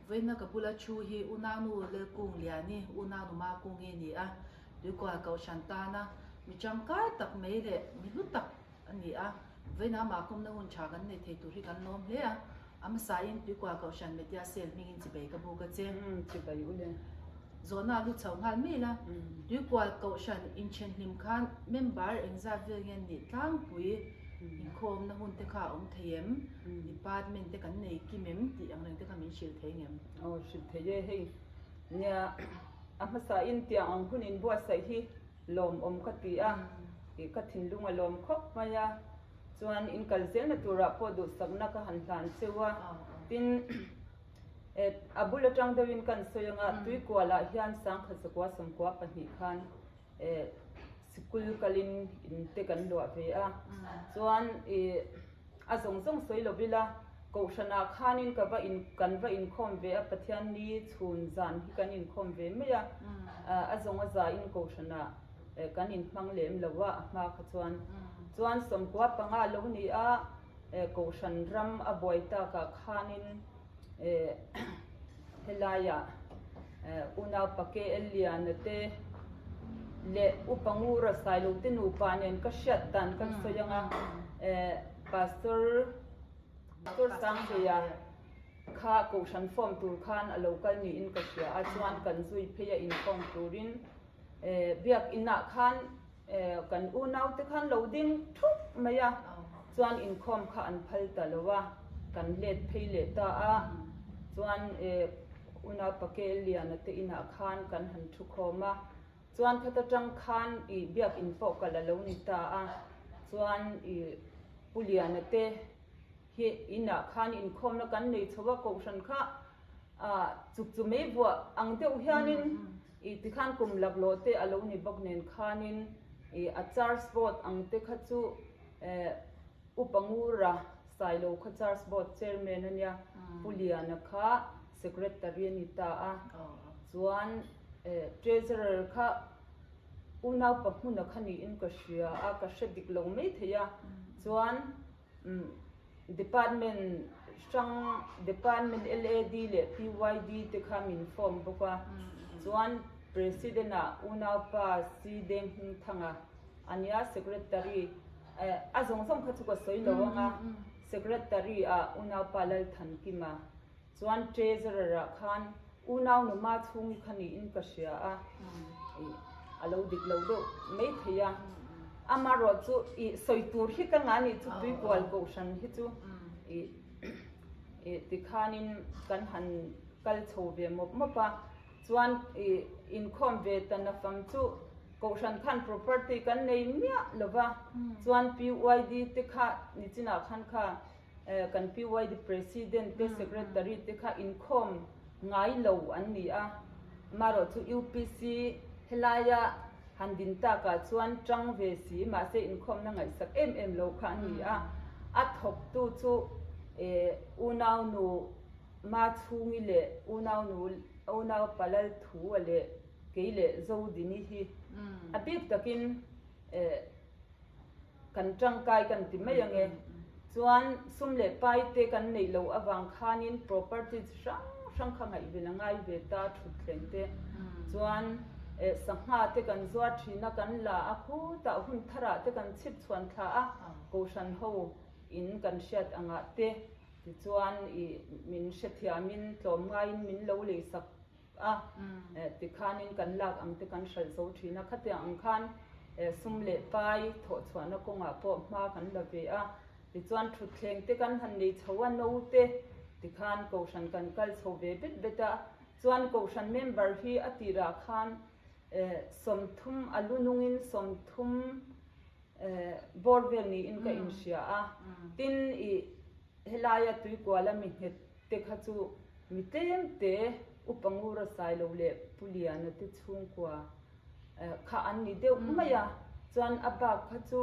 Vawiina ka bula thu hi Unaunu Lalkungliani, Unaunu Makungi a ni a, Tuikual Kohhran tana mi tangkai tak mai leh mi hlu tak a ni a. Vawiina amah kawmna hun tha kan nei thei tur hi kan lawm hle a, a hmasain Tuikual Kohhran Media Cell hmingin chibai ka buk a che. Chibai u le. Zawhna a lu chho nghal mai la. Tuikual Kohhran inthenhlim khan member engzat vel nge nih tlangpui inkhawmna hun te kha a awm thei em? Department te kan nei kim em tih ang reng te kha min hrilh thei ngem? Aw hrilh thei e, hei nia a hmasa in tiang ang hun inbuatsaih hi lawmawm ka ti a, ih ka thinlung a lawm khawp mai a, chuan in kal zelna turah pawh duhsakna ka han hlan cheu a, tin a bul atang deuhin kan sawi anga Tuikualah hian sangkhat zakua sawmkua pahnih khan Sikul kalin in te kan luah ve a, chuan ih a zawng zawng sawi lo ila Kohhranah khanin ka va in kan va inkhawm ve a, Pathian ni chhun zan hi kan inkhawm ve mai a, a zawng a zain Kohhranah kan inhmang lem lo a, a hma kha chuan. Chuan sawmkua panga lo ni a, Kohhran ram a buai takah khanin Helaiah unau Pake Liana te leh Upa Ngura Sailo te nupa nen ka hriat dan kan sawi ang a, Pastor Pastor Sangheia kha Kohhran form tur khan a lo kal niin ka hria a, chuan kan zui phei a inkhawm turin Biakinah khan Kan unaute khan lo ding thup mai a, chuan inkhawm kha an phal ta lo a, kan let phei leh ta a, chuan unau Pake Liana te inah khan kan han thu khawm a, chuan khata tang khan i biakin pawh kalh a lo ni ta a, chuan i Pu Liana te hi inah khan inkhawmna kan nei chho a, kohhran kha chuk chu mei vuah ang deuh hianin I tikhan kum laklawh te a lo ni bawk nen khanin i a charge board ang te kha chu Upa Ngura Sailo kha charge board chairman a nia, Pu Liana kha secretary a ni ta a, chuan treasurer kha unaupa hmuna kha niin ka hria a, ka hre dik lo mai thei a, chuan Department hrang Department LAD leh PYD te kha min form bawk a, chuan President ah unaupa Si Deng Hming Thanga a nia, Secretary a zawng zawng kha chu ka sawi lo ang a, Secretary ah unaupa Lalthan Kima. Chuan Treasurer ah khan unau numa chhungi kha niin ka hria a, ih a lo dik lo deuh mai thei a. Amarawh chu ih sawi tur hi ka ngah nih chu Tuikual Kohhran hi chu ih ih tikhanin kan han kal chho ve mawp mawp a. Chuan ih inkhawm ve ta nafam chu Kohhran khan property kan nei miah lo va, chuan PYD te kha nichinah khan kha Kan PYD President te Secretary te kha inkhawm ngai lo an ni a, amaherawh chu UPC helaia han din takah chuan tang ve si mahse inkhawmna ngaihsak em em lo kha an ni a, a thawktu chu unaunu Machhungi leh unaunu unau Palalthua leh kei leh Zodini hi a bik takin Kan tangkai kan ti mai ange. Chuan sum leh pai te kan neih loh avang khanin property chi hrang hrang kha ngaihven a ngai ve ta thutthleng te. Chuan sangha te kan zuar thin a, kan la a, khutah hun tharah te kan chhip chhuan thla a, kohhran ho in kan hriat angah te tichuan ih min hrethiamin tlawmngaiin min lo leisak a, tikhanin kan lak ang te kan hralh zo thin a, khatiang ang khan sum leh pai thawhchhuahna kawngah pawh hma kan la ve a, tichuan thutthleng te kan han nei chho a, naute tikhan kohhran kan kal chho ve bet bet a, chuan kohhran member hi a tirah khan 30 a lu nungin 30 bawr vel niin ka inhria a, tin ih helaia tuikuala mi nghet te kha chu mi tlem te Upa Ngura Sailo leh Pu Liana te chhungkua kha an ni deuh mai a, chuan a bak kha chu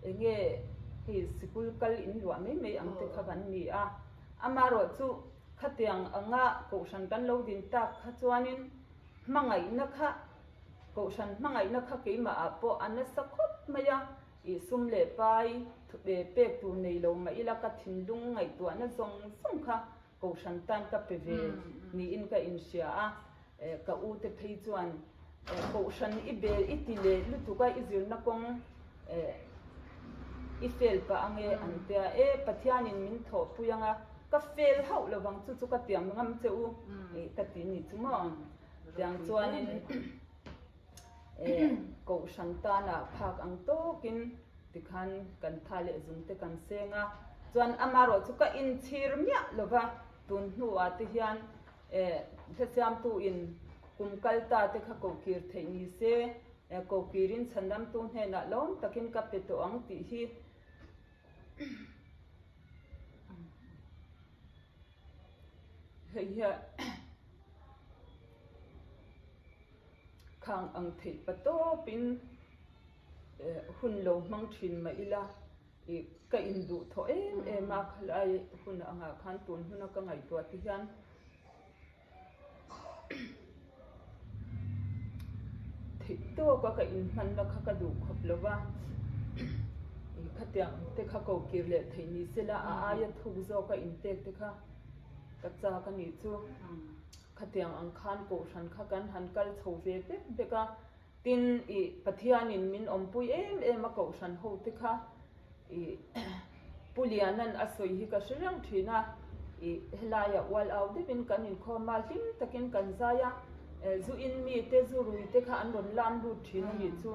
enge hei sikul kal in luah mai mai ang te kha kan ni a, amaherawh chu khatiang anga kohhran kan lo din tak kha chuanin hmangaihna kha kohhran hmangaihna kha keimah ah pawh a nasa khawp mai a, Ih sum leh pai pek tur nei lo mah ila ka thinlung ngaihtuahna zawng zawng kha Kohhran tan ka pe ve niin ka inhria a, ka u te phei chuan Kohhran i bel i ti leh lutuk a, i zirna kawng i fail pah ange an tia, e Pathianin min thawhpui anga ka fail hauh lovang chu chu ka tiam ngam che u ka ti ni chu maw? Tiang chuanin Kohhran tana phak ang tawkin tikhan kan tha leh zung te kan seng a, chuan amarawh chu ka inchhir miah lova tun hnuah te hian hlasiamtu in kum kal ta te kha kohkir theih ni se, kohkirin chhandamtu hnenah lawm takin ka pe tawh ang tih hi hei hian Khang ang theih pa tawpin hun lo hmang thin mah ila ih ka induh thawh em em a, khalai hun angah khan tun huna ka ngaihtuah te hian theih tawka ka inhmanna kha ka duh khawp lo va, ih khatiang te kha ko kir leh theih ni se la a aia thuk zawka inpek te kha ka chak a nih chu. Khatiang ang khan Kohhran kha kan han kal chho ve vek vek a, tin ih Pathianin min awmpui em em a Kohhran ho te kha ih Pu Lianan a sawi hi ka hre reng thin a, ih helaiah ual au deuhin kan inkhawm a, hlim takin kan zai a, zu in mi te zu rui te kha an rawn lam lut thin a nih chu.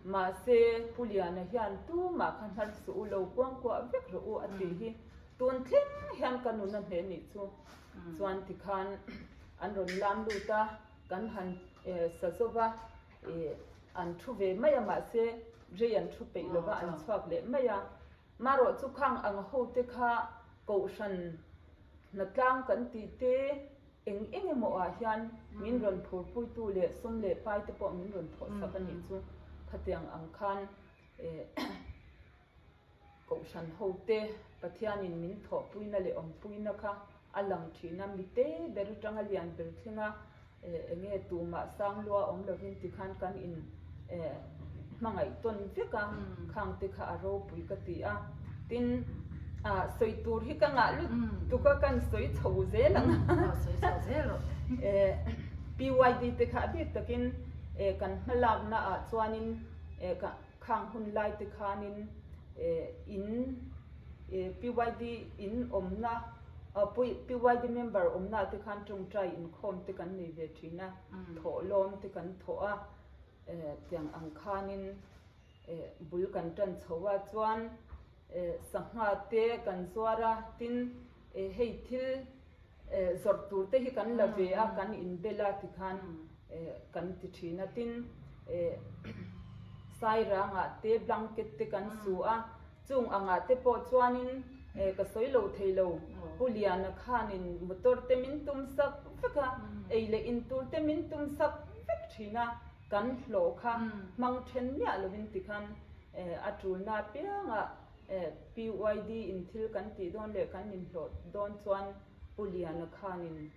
Mahse Pu Liana hian tumah kha hnar suh u lo kuangkuah vek rawh u a tih hi tun thleng hian ka nun a hneh nih chu. Chuan tikhan an rawn lam lut a, kan han sa zo va, an thu ve mai a mahse rei an thu peih lo va, an chhuak leh mai a. Marawh chu khang ang ho te kha Kohhran hnatlang kan tih te eng eng emaw ah hian min rawn phurpuitu leh sum leh pai te pawh min rawn thawhsak a nih chu. Khatiang ang khan Kohhran hote Pathianin min thawhpuina leh awmpuina kha a lang thin a, mite ber atanga lian ber thlenga enge tumah sang lua awm lovin tikhan kan in hmangaih tawn vek a, khang te kha a ropui ka ti a. Tin, sawi tur hi ka ngah lutuk a, kan sawi chho zel ang a. PYD te kha a bik takin kan hmalakna ah chuanin Khang hun lai te khanin in PYD in awmna PYD member awmna te khan tawngtai inkhawm te kan nei ve thin a, thawhlawm te kan thawh a, tiang ang khanin bul kan tan chho a, chuan sangha te kan zuar a, tin hei thil Zawrh tur te hi kan la ve a, kan inbel a tikhan kan ti thin a. Tin, sairangah te blanket te kan su a, chung angah te pawh chuanin ka sawi lo thei lo. Pu Liana khanin motor te min tum sak vek a, ei leh in tur te min tum sak vek thin a, kan hlawh kha hmang then miah lovin tikhan a tulna apiangah PYD in thil kan tih dawn leh kan inhlawh dawn chuan Pu Liana khanin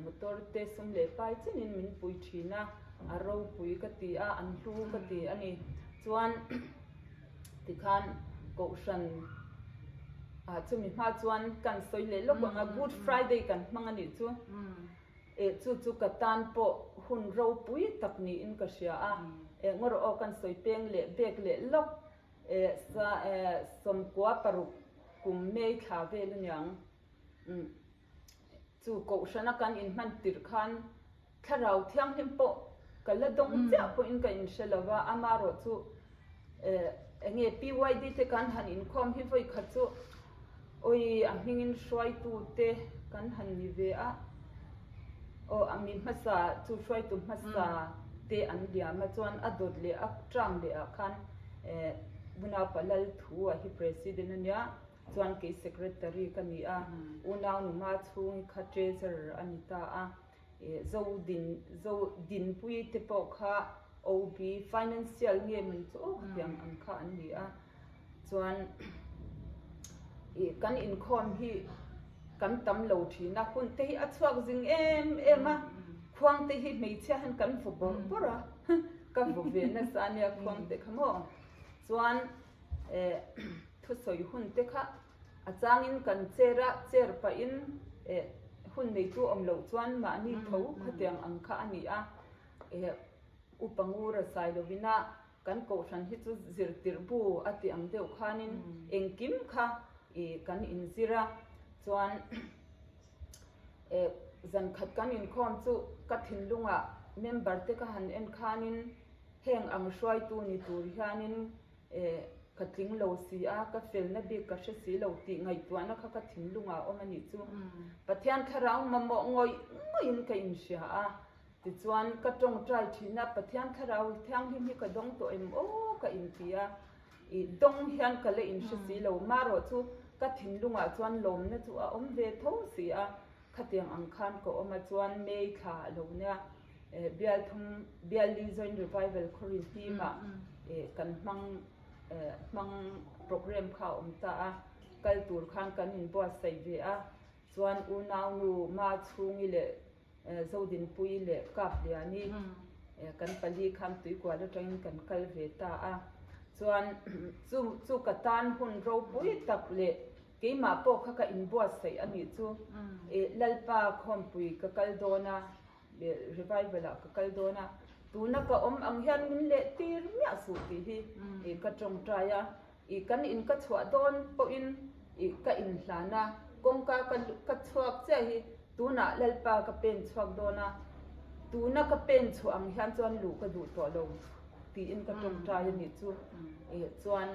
motor te sum leh pai chenin min pui thin a, a ropui ka ti a, an hlu ka ti a ni. Chuan tikhan Kohhran ah chumi hma chuan kan sawi leh lawk ang a, Good Friday kan hmang a nih chu. Chu chu ka tan pawh hun ropui tak niin ka hria a, ngaw rawh aw kan sawi peng leh bek leh lawk. Sawmkua paruk kum May thla vel aniang. Chu Kohhrana kan inhman tirh khan Thlarau Thianghlim pawh ka la dawng chiah pawhin ka inhre lo va, amarawh chu enge PYD te kan han inkhawm hi vawi khat chu awi a hmingin hruaitute kan han ni ve a, aw a mi hmasa chu hruaitu hmasa te an liam a chuan a dawt leh a term leh ah khan Unaupa Lalthua hi president a nia chuan kei secretary ka ni a, unau numa chhung kha treasurer a ni ta a, Zodin Zodinpui te pawh kha OB financial nge man chu aw khatiang ang kha an ni a. Chuan ih kan inkhawm hi kan tam lo thin a, hun te hi a chhuak zing em em a, khuang te hi hmeichhia hian kan vaw bawrh bawrh a, ka vaw ve nasa a nia khuang te kha maw. Chuan eh thusawi hun te kha a changin kan chair a, chair pahin. Hun neitu awm loh chuan mahni tho khatiang ang kha a ni a. Upa Ngura Sailovina kan kohhran hi chu zirtirh bu a tih ang deuh khanin engkim kha kan inzir a. Chuan zankhat kan inkhawm chu ka thinlungah member te ka han en khanin heng ang hruaitu ni tur hianin Ka tling lo si a, ka felna bik ka hre si lo tih ngaihtuahna kha ka thinlungah a awm a nih chu. Pathian thlarau mamawh ngawih ngawihin ka inhria a, tichuan ka tawngtai thin a, Pathian thlarau thianghlim hi ka dawng tawh em aw ka inti a, i dawng hian ka la inhre si lo, marawh chu ka thinlungah chuan lawmna chu a awm ve tho si a, Khatiang ang khan ka awm a chuan May thla a lo nia bial thum bial li Joint Revival khawrin team ah kan hmang hmang program kha a awm ta a, kal tur khan kan inbuatsaih ve a, chuan unaunu Ma Chhungi leh Zodinpuii leh Kapliani kan pali khan Tuikual atangin kan kal ve ta a, chuan chu chu ka tan hun ropui tak leh Keimah pawh kha ka inbuatsaih a nih chu. Lalpa khawmpui ka kal dawn a, revival ah ka kal dawn a, tuna ka awm ang hian min leh tir miah suh tih hi ka tawngtai a. Kan in ka chhuah dawn pawhin ka inhlan a, kawngka ka chhuak chiah hi tunah Lalpa ka pen chhuak dawn a, tuna ka pen chhuah ang hian chuan luh ka duh tawh lo tiin ka tawngtai a nih chu. Chuan.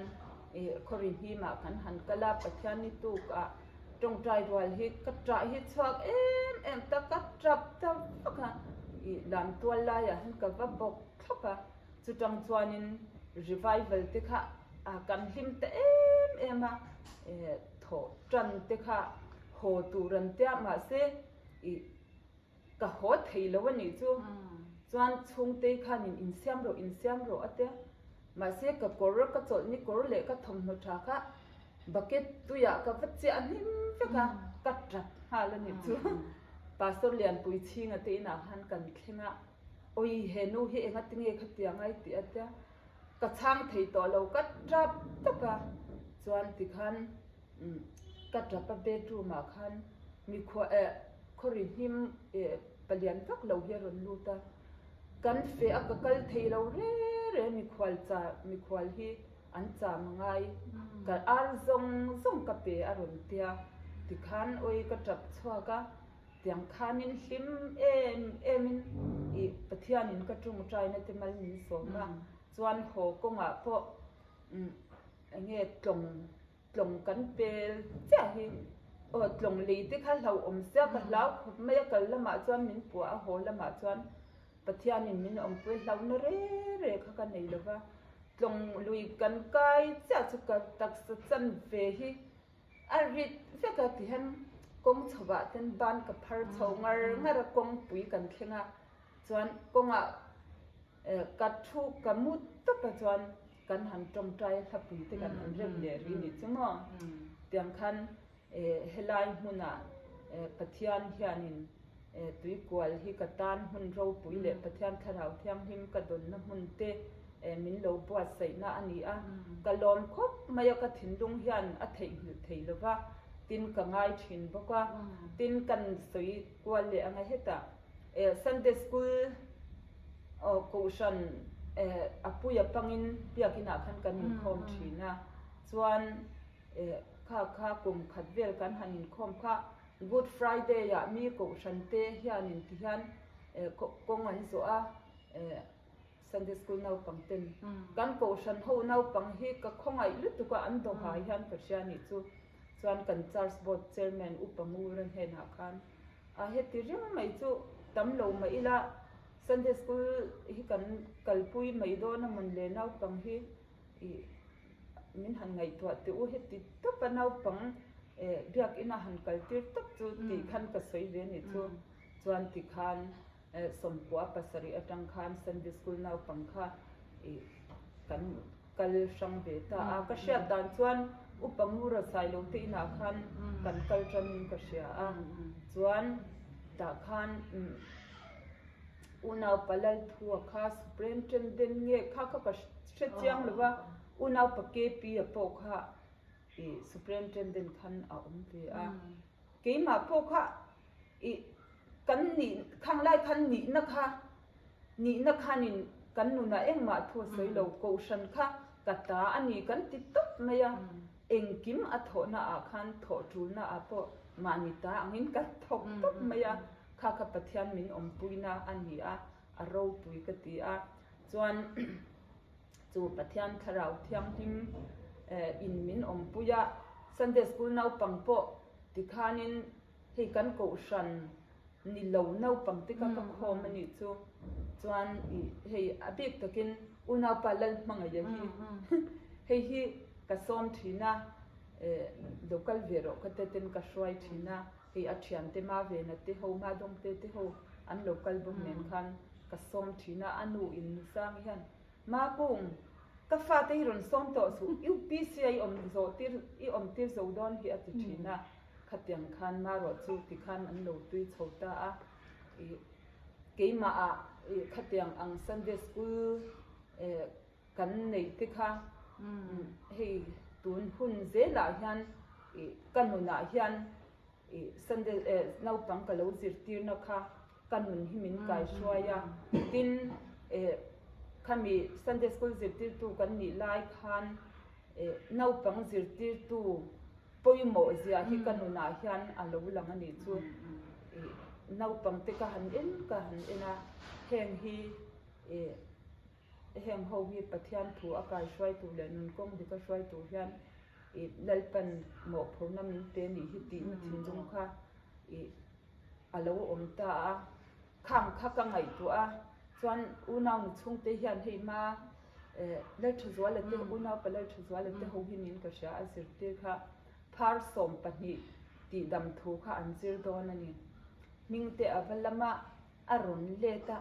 Khawri hnimah kan han kal a, Pathian ni tukah tawngtai rual hi ka ṭah hi chhuak em em ta, ka ṭap ta vak a, lam tual laiah hian ka va bawk thlawp a, chutang chuanin revival te kha kan hlim ta em em a, thawh ṭan te kha haw tur an tia mahse Ka haw thei lo a nih chu. Chuan chhungtei khanin insiam rawh, insiam rawh a tia. Mahse ka kawr, ka chawlhni kawr leh ka thawmhnaw tha kha bucket tuiah ka va chiah hnim vek a, ka tap nghal a nih chu. Pastor Lianpui chhinga te inah khan kan thleng a, Awi he nu hi engatinge khatiang a i tih a tia. Ka chhang thei tawh lo, ka tap tap a. Chuan tikhan Ka tap a bedroom ah khan mikhua eh khawri hnim eh palian vak lo hi a rawn lut a, kan feh a ka kal thei lo re re mikhual cha mikhual hi an cham a ngai ka ar zawng zawng ka pe a rawn tia tikhan awi ka tap chhuak a tiang khanin hlim em em in ih Pathianin ka tawngtaina te mal min sawm a chuan haw kawngah pawh Enge tlawng tlawng kan pel chiah hi aw tlawng lei te kha hlauhawm sia ka hlau khawp mai a kal lamah chuan min puah a haw lamah chuan Pathianin min awmpui hlauhna re re kha ka nei lova tlawng lui kan kai chiah chu ka taksa chan ve hi a rit vek a tihian kawng chhovah ten ban ka phar chho ngar ngar a kawngpui kan thleng a chuan kawngah Ka thu ka mu tawp a chuan kan han tawngtai a hlapui te kan han rem leh rih nih chu maw? Tiang khan helai hmunah Pathian hianin tuikual hi ka tan hmun ropui leh Pathian Thlarau Thianghlim ka dawnna hmun te min lo buatsaihna a ni a, ka lawm khawp mai a, ka thinlung hian a theihnghilh thei lo va, tin ka ngai thin bawk a, tin kan sawi kual leh anga hetah Sunday School Kohhran a puia pangin biakinah khan kan inkhawm thin a, chuan kha kha kum khat vel kan han inkhawm kha Good Friday ah mi Kohhran te hianin ti hian kawng an zawh a, Sunday School naupang ten kan Kohhran ho naupang hi ka khawngaih lutuk a, an dawhai hian ka hria nih chu, chuan kan Church Board Chairman Upa Ngura hnenah khan A heti reng mai chu tam lo mah ila Sunday School hi kan kalpui mai dawn a mawn le naupang hi ih min han ngaihtuah teh u heti tawp a naupang eh biakina han kaltir tawp chu tih khan ka sawi ve nih chu chuan tikhan eh sawmkua pasarih atang khan Sunday School naupang kha ih kan kal hrang ve ta a, ka hriat dan chuan Upa Ngura Sailo te inah khan kan kal tanin ka hria a, chuan tah khan unaupa Lalthua kha Superintendent nge kha kha ka hre chiang lo va, unaupa KP-a pawh kha ih Superintendent khan a awm ve a. Keimah pawh kha ih kan nih khang lai khan nihna kha nihna khanin kan nunah engmah thu a sawi lo, kohhran kha ka ta a ni kan ti tawp mai a, engkim a thawhna ah khan thawh tulna ah pawh mahni ta angin kan thawk tawp mai a, kha kha Pathian min awmpuina a ni a, a ropui ka ti a, chuan chu Pathian Thlarau Thianghlim in min awmpui a, Sunday School naupang pawh tikhanin hei kan kohhran ni lo naupang te kha ka khawm a nih chu, chuan ih hei a bik takin unaupa Lalhmangaih hi hei hi ka sawm thin a, eh lo kal ve rawh ka te ten ka hruai thin a, hei a thiante ma vena te ho ma dawngte te ho an lo kal bawk nen khan ka sawm thin a, a nu in nusang hian Makung, ka fate hi rawn sawm tawh suh, UPC a i awm zawh tir i awm tir zo dawn hi a ti thin a, khatiang khan marawh chu tikhan an lo tui chho ta a, ih keimah ah ih khatiang ang Sunday school eh kan neih te kha hei tun hun zelah hian ih ka nunah hian ih Sunday eh naupang ka lo zirtirna kha ka nun hi min kaihruai a, tin eh khami Sunday school zirtirtu kan nih lai khan eh naupang zirtirtu pawimawh zia hi ka nunah hian a lo lang a nih chu ih naupang te ka han en ka han en a heng hi eh heng ho hi Pathian thu a kaihruaitu leh nun kawng dik a hruaitu hian ih Lalpan mawhphurhna min pe nih hi tihna thinlung kha ih a lo awm ta a, khang kha ka ngaihtuah a, chuan unaunu chhungte hian hei hma eh Lalthazuala te unaupa Lalthazuala te ho hi niin ka hria a zirtir kha phar 12 tih dam thu kha an zir dawn a ni. Hmingte a va lam a, a rawn let a,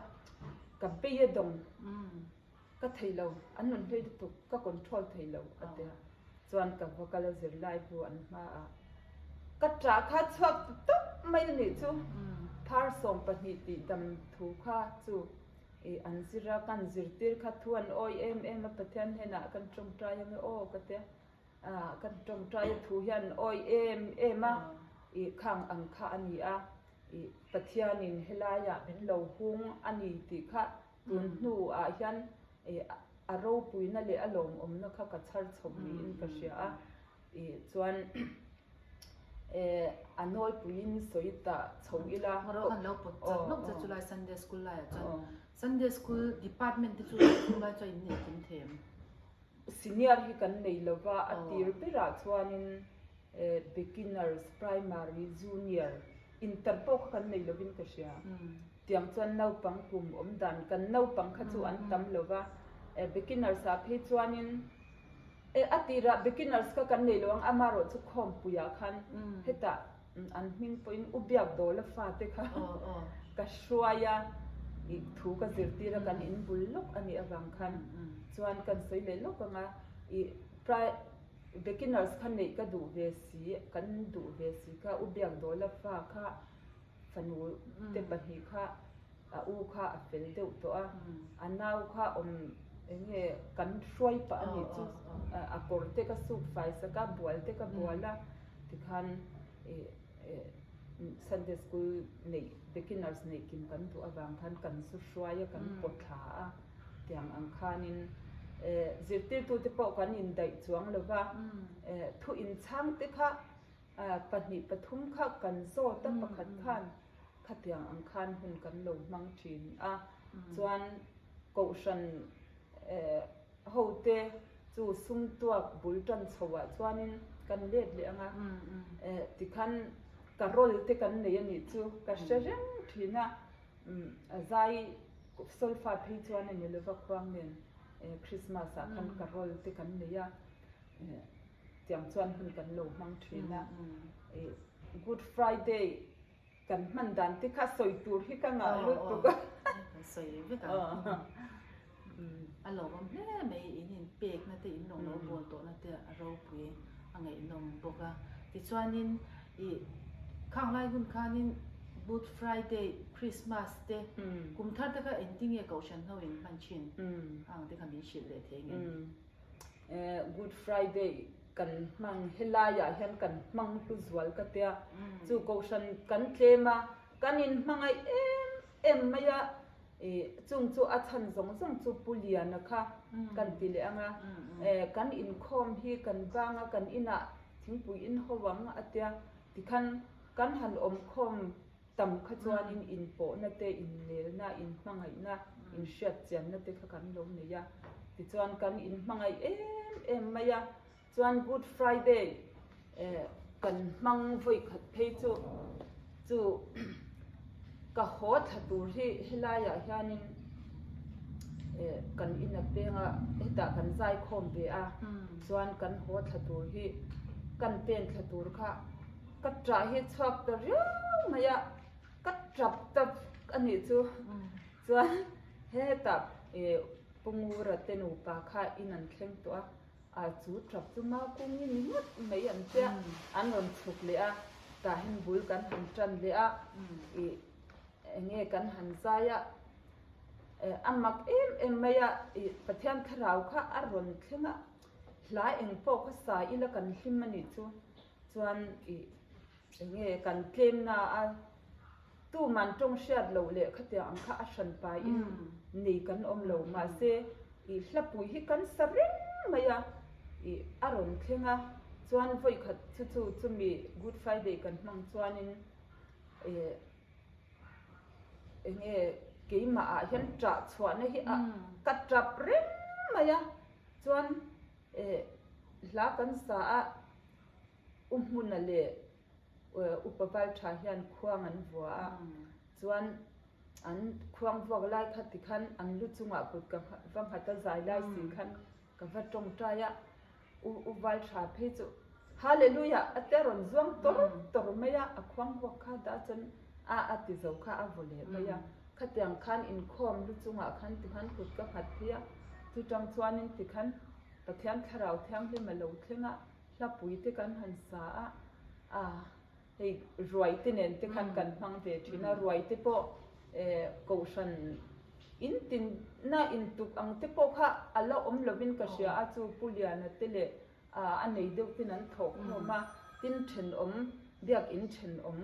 ka bei a dawng. Ka thei lo, an rawn hlei lutuk, ka control thei lo a ti a. Chuan ka va kal a zirlai bu an hma a, ka ṭah kha chhuak ta tawp mai a nih chu. Phar 12 tih dam thu kha chu i an zir a, kan zirtir kha thu an awi em em a, Pathian hnenah kan ṭawngṭai ange aw ka ti a. Kan ṭawngṭai a thu hian an awi em em a, i khang ang kha a ni a, i Pathianin helaiah min lo hung a ni tih kha Tun hnuah hian a ropuina leh a lawmawmna kha ka chhar chhawp niin ka hria a, chuan a nawipuiin sawi ta chho ila. Ro khan lo pawt chak lawk che chulai Sunday school laiah chuan Sunday school department te chu chulai chuan in nei kim thei em? Senior hi kan nei lova, a tir berah chuanin beginners, primary, junior, inter pawh kha kan nei lovin ka hria. Tiang chuan naupang kum awm dan kan naupang kha chu an tam lo va, beginners ah phei chuanin e a tirah beginners kha kan nei lo ang amarawh chu khawmpuiah khan hetah an hming pawhin u biak dawl a fate kha ka hruai a ih thu ka zirtir a kan in bul lawk a nih avang khan chuan kan sawi leh lawk ang a ih beginners kha neih ka duh ve si kan duh ve si kha u biak dawl a fa kha Fanu te kha a u kha a fel deuh tawh a, a nau kha awm eng nge kan hruai pah a nih chu a kawr te ka suk fai sak a, bual te ka bual a tikhan ih Sunday school neih beginners neih kim kan duh avang khan kan zu hruai a kan pawt thla a tiang ang khanin zirtirtu te pawh kan indaih chuang lo va thu inchhang te kha 2, 3 kha kan zawt a, pakhat khan khatiang ang khan hun kan lo hmang thin a, chuan kohhran hote chu sum tuak bul tan chho ah chuanin kan let leh ang a, tikhan carol te kan nei a nih chu ka hre reng thin a, zai solfa phei chuan a ni lova khuang nen Christmas ah khan carol te kan nei a. Tiang chuan hun kan lo hmang thin a, Good Friday kan hman dan te kha sawi tur hi ka ngah lutuk a. Kan sawi vek ang. A lawmawm hle mai, in inpekna te, in lawng lo bawl tawhna te a ropui a ngaihnawm bawk a. Tichuanin i khang lai hun khanin Good Friday, Christmas te, kum thar te kha engtinge Kohhran ho in hman thin ang te kha min hrilh leh thei ngei. Good Friday. kan hmang helaiah hian kan hmang hlu zual ka tia. Chu kohhran kan tlem a, kan inhmangaih em em mai a, ih chung chu a chhan zawng zawng chu Pu Liana kha kan ti leh ang a, kan inkhawm hi kan bang a, kan inah thingpui in ho ang a tia, tikhan kan han awmkhawm Tam kha chuanin inpawhna te, innelna, inhmangaihna, inhriatchianna te kha kan lo nei a. Tichuan kan inhmangaih em em mai a. Chuan Good Friday kan hmang vawi khat phei chu chu ka haw thla tur hi helaiah hianin kan in a peng a, hetah kan zaikhawm ve a. Chuan kan haw thla tur hi kan pen thla tur kha Ka ṭah hi chhuak ta riau mai a, ka ṭap tap a nih chu. Chuan hetah ih Pu Ngura te nupa kha in an thleng tawh a, ah chu ṭap chu Makungi ni ngawt mai an tia, an rawn chhuk leh a, tah hian bul kan han ṭan leh a, ih eng nge kan han zai a, a mak em em mai a, ih Pathian thlarau kha a rawn thleng a, hla eng pawh kha sa ila kan hlim a nih chu. Chuan ih enge kan tlemna a tuman tawng hriat loh leh khatiang ang kha a hran paiin nei kan awm lo mahse ih hlapui hi kan sa reng mai a ih a rawn thleng a chuan vawi khat chu chu chumi Good Friday kan hmang chuanin ih enge keimah ah hian ṭah chhuahna hi a ka ṭap reng mai a chuan ih hla kan sa a. U Hmuna leh Upa Valtha hian khuang an vua a, chuan an khuang vuak lai kha tikhan an lu chungah kut ka va nghat a, zai lai si khan ka va tawngtai a, U Valtha phei chu Hallelujah a tia rawn zuang tawr tawr mai a, a khuang vuak kha dah chuan a a ti zo kha a vaw leh mai a, khatiang khan inkhawm lu chungah khan tikhan kut ka nghat phei a, chutang chuanin tikhan Pathian Thlarau Thianghlim a lo thleng a, hlapui te kan han sa a, a hei ruai te nen te khan kan hmang ve thin a, ruai te pawh eh kohhran in tin na intuk ang te pawh kha a la awm lovin ka hria a, chu Pu Liana te leh a a nei deuh ten an thawh khawm a, tin thenawm biakin thenawm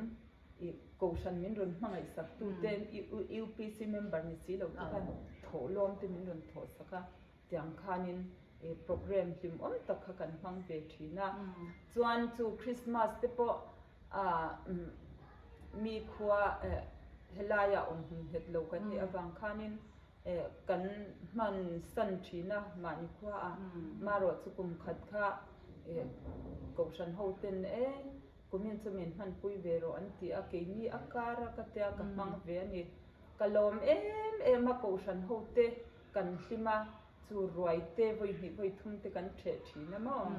ih kohhran min rawn hmangaih sak tu te UPC member ni si lo te khan thawhlawm te min rawn thawh sak a. Tiang khanin program hlimawm tak kha kan hmang ve thin a. Chuan chu Christmas te pawh mi khua helaia awm hmun nghet lo kan nih avang khanin kan hman san thin a mahni khua a. Marawh chu kum khat kha kohhran ho ten e kumin chu min hmanpui ve rawh an ti a, keini a kar a ka tia ka hmang ve a ni. Ka lawm em em a kohhran ho te Kan hlim a, chu ruai te vawi hnih vawi thum te kan ṭheh ṭhin a maw?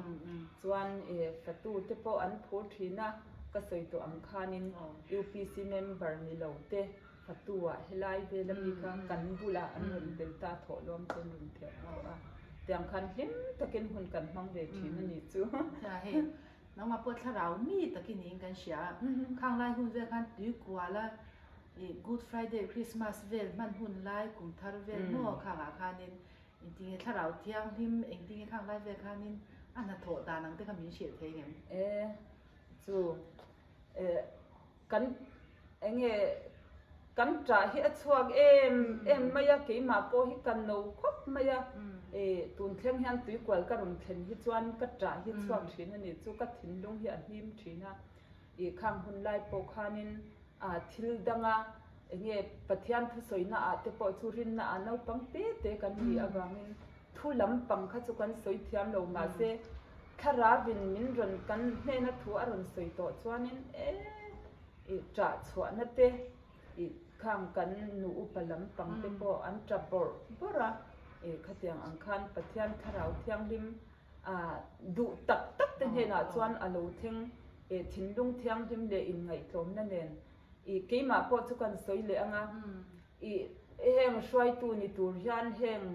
Chuan fatu te pawh an phur ṭhin a, ka sawi tawh ang khanin UPC member ni lo te fatu ah helai vel ami kha kan bulah an rawn tel ta thawhlawm te an rawn theh tawh a, tiang khan hlim takin hun kan hmang ve ṭhin a ni chu. Hei, nangmah pawh thlarau mi takin niin kan hria a, khang lai hun vel khan tuikual a Ih Good Friday, Christmas vel hman hun lai, kum thar vel maw khangah khanin engtinge thlarau thianghlim, engtinge khang lai vel khanin a hnathawh dan ang te kha min hrilh thei ngem? E chu e kan enge kan ṭah hi a chhuak em em mai a, keimah pawh hi ka no khawp mai a, e tun thleng hian tuikual ka rawn thlen hi chuan ka ṭah hi chhuak ṭhin a ni chu ka thinlung hi a hnim ṭhin a, ih khang hun lai pawh khanin A thil danga enge Pathian thusawina ah te pawh chu rinna ah naupang te te kan nih avangin thu lampang kha chu kan sawi thiam lo mahse thlarauin min rawn kan hnena thu a rawn sawi tawh chuanin e ih ṭah chhuahna te ih khang kan nu upa lampang te pawh an ṭap bawrh bawrh a ih khatiang ang khan Pathian thlarau thianghlim A duh tak tak te hnenah chuan a lo thleng e thinlung thianghlim leh inngaihtlawmna nen i keimah pawh chu kan sawi leh ang a, i heng hruaitu ni tur hian heng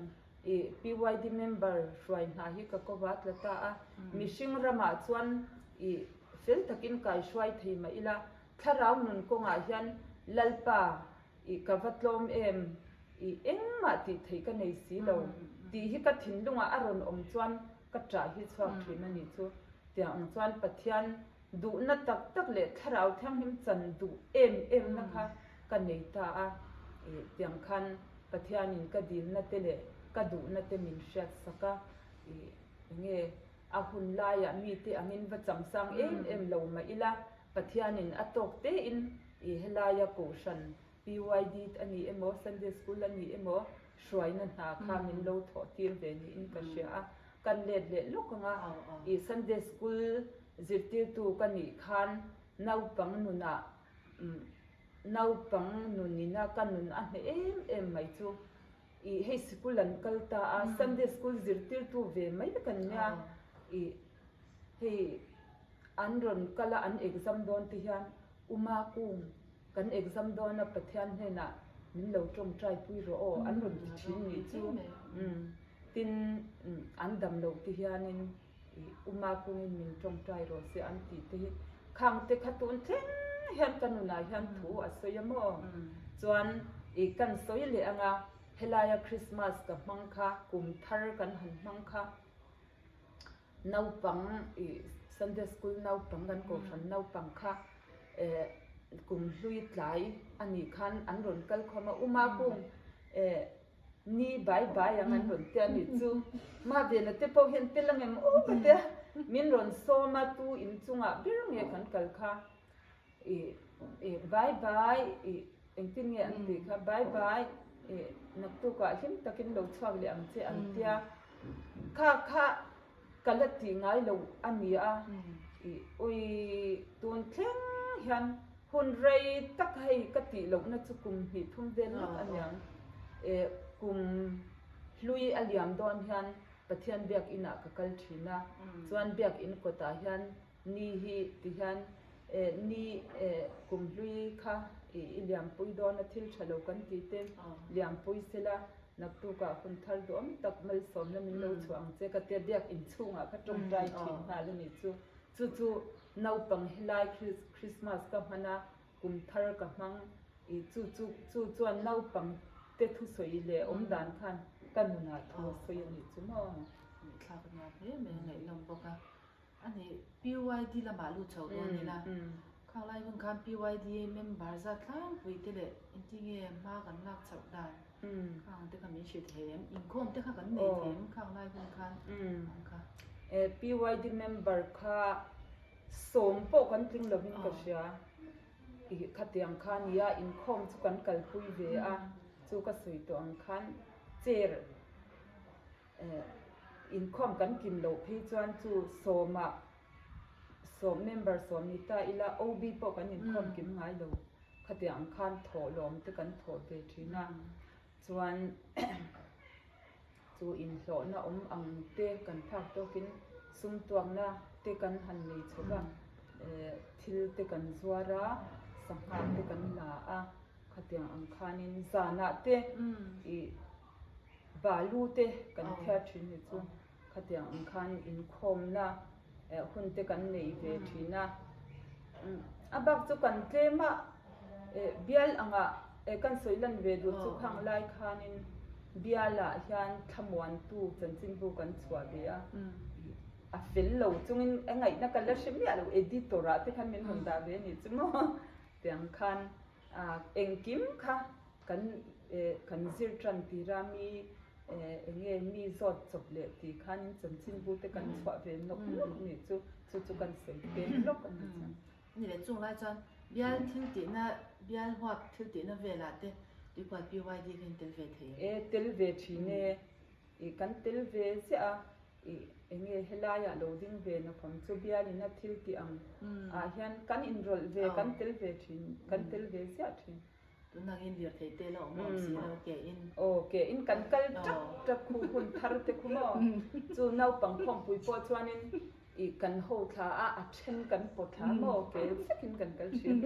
i PYD member hruai hna hi ka ko va tla ta a, mihring ramah chuan i fel takin kai hruai thei mah ila thlarau nun kawngah hian Lalpa I ka va tlawm em? I engmah tih theih ka nei si lo tih hi ka thinlungah a rawn awm chuan ka ṭah hi chhuak ṭhin a nih chu. Tiang ang chuan Pathian duhna tak tak leh Thlarau Thianghlim chan duh em em na kha ka nei ta a, ih tiang khan Pathianin ka dilna te leh ka duhna te min hriat sak a, ih enge a hun laiah mite angin va changchang em em lo mah ila Pathianin a tawk tein ih helaia Kohhran PYD a ni emaw Sunday School a ni emaw hruaina hna kha min lo thawh tir ve niin ka hria a, kan let leh lawk ang a, ih Sunday School zirtirtu ka nih khan naupang nunah naupang nunina ka nun a hneh em em mai chu ih hei sikul an kal ta a, Sunday School zirtirtu ve mai kan nia ih hei an rawn kal a an exam dawn te hian Uma kung Kan exam dawn a Pathian hnenah min lo tawngtai pui rawh aw an rawn ti thin nih chu. Tin an dam loh te hianin Uma kungin min tawngtai rawh se an tih te hi khang te kha tun thleng hian ka nunah hian thu a sawi a maw? Chuan i kan sawi leh anga helaia Christmas ka hmang kha kum thar kan han hmang kha Naupang ih Sunday school naupang kan kohhran naupang kha eh kum hlui tlai a nih khan an rawn kal khawm a, Uma kung eh ni bai bai ang an rawn tia nih chu Mavena te pawh hian tel ang em aw ka tia min rawn sawm a tu inchungah ber nge kan kal kha Ih ih bye bye ih engtin nge an tih kha bye bye ih naktukah hlim takin lo chhuak leh ang che an tia kha kha ka la tih ngai lo a ni a ih ui tun thleng hian hun rei tak hei ka tih lohna chu kum hnih thum vel lawk a niang eh kum hlui a liam dawn hian Pathian biakinah ka kal thin a chuan biakin kawtah hian Ni hi ti hian eh ni eh kum hlui kha ih i liampui dawn a thil tha lo kan ti te liampui sela naktukah hun thar duhawm tak malsawmna min lo chhuah ang che ka tia biak inchhungah kha tawngtai thin nghal a nih chu. Chu chu naupang helai Christmas ka hman a kum thar ka hmang ih chu chu chu chuan naupang te thusawi leh awm dan khan ka nunah thu a sawi a nih chu maw. Ngaihthlak a nuam hle mai a ngaihnawm bawk a. A nih, PYD lamah lut chho dawn ila, khang lai hun khan PYD member zat tlangpui te leh engtinge hma kan lak chhoh dan khang te kha min hrilh thei em? Inkhawm te kha kan nei thei em khang lai hun khan ang kha? PYD member kha sawm pawh kan tling lovin ka hria. Ih khatiang kha nia inkhawm chu kan kalpui ve a, chu ka sawi tawh ang khan chair Inkhawm kan kim loh phei chuan chu sawmah sawm member sawm ni ta ila OB pawh kan inkhawm kim ngai lo. Khatiang ang khan thawhlawm te kan thawh ve thin a, chuan chu inhlawhna awm ang te kan phak tawkin sum tuakna te kan han nei chho va, thil te kan zuar a, sangha te kan la a, khatiang ang khanin zanah te ih. Balu te kan thiar thin ni chu khatiang ang khan inkhawmna hun te kan nei ve thin a, a bak chu kan tlem a bial angah kan sawi lan ve duh chu khang lai khanin bialah hian thlamuantu chanchinbu kan chhuah ve a, a fel lo chungin a ngaihna ka la hre miah lo editor ah te khan min rawn dah ve a nih chu maw tiang khan engkim kha. Kan kan zir tan tira mi enge mi zawt chawp leh tih khanin chanchinbu te kan chhuah ve nawk nawk nih chu chu chu kan sawi peng lawk a ni chuan. Ni leh chung lai chuan bial thil tihna bial huap thil tihna velah te tuikual PYD kha in tel ve thei em? E tel ve thin e, i kan tel ve ziah a, i enge helaiah lo ding ve nawk ang chu bialina thil tih ang ah hian kan inrawlh ve kan tel ve thin kan tel ve ziah thin. Tunangin lirthei te la awm awm si lo ke in. Aw ke in kan kal tap tap khu hun thar te khu maw. Chu naupang khawmpui pawh chuanin ih kan ho thla a a then kan pawt thla maw ke vekin kan kal thin.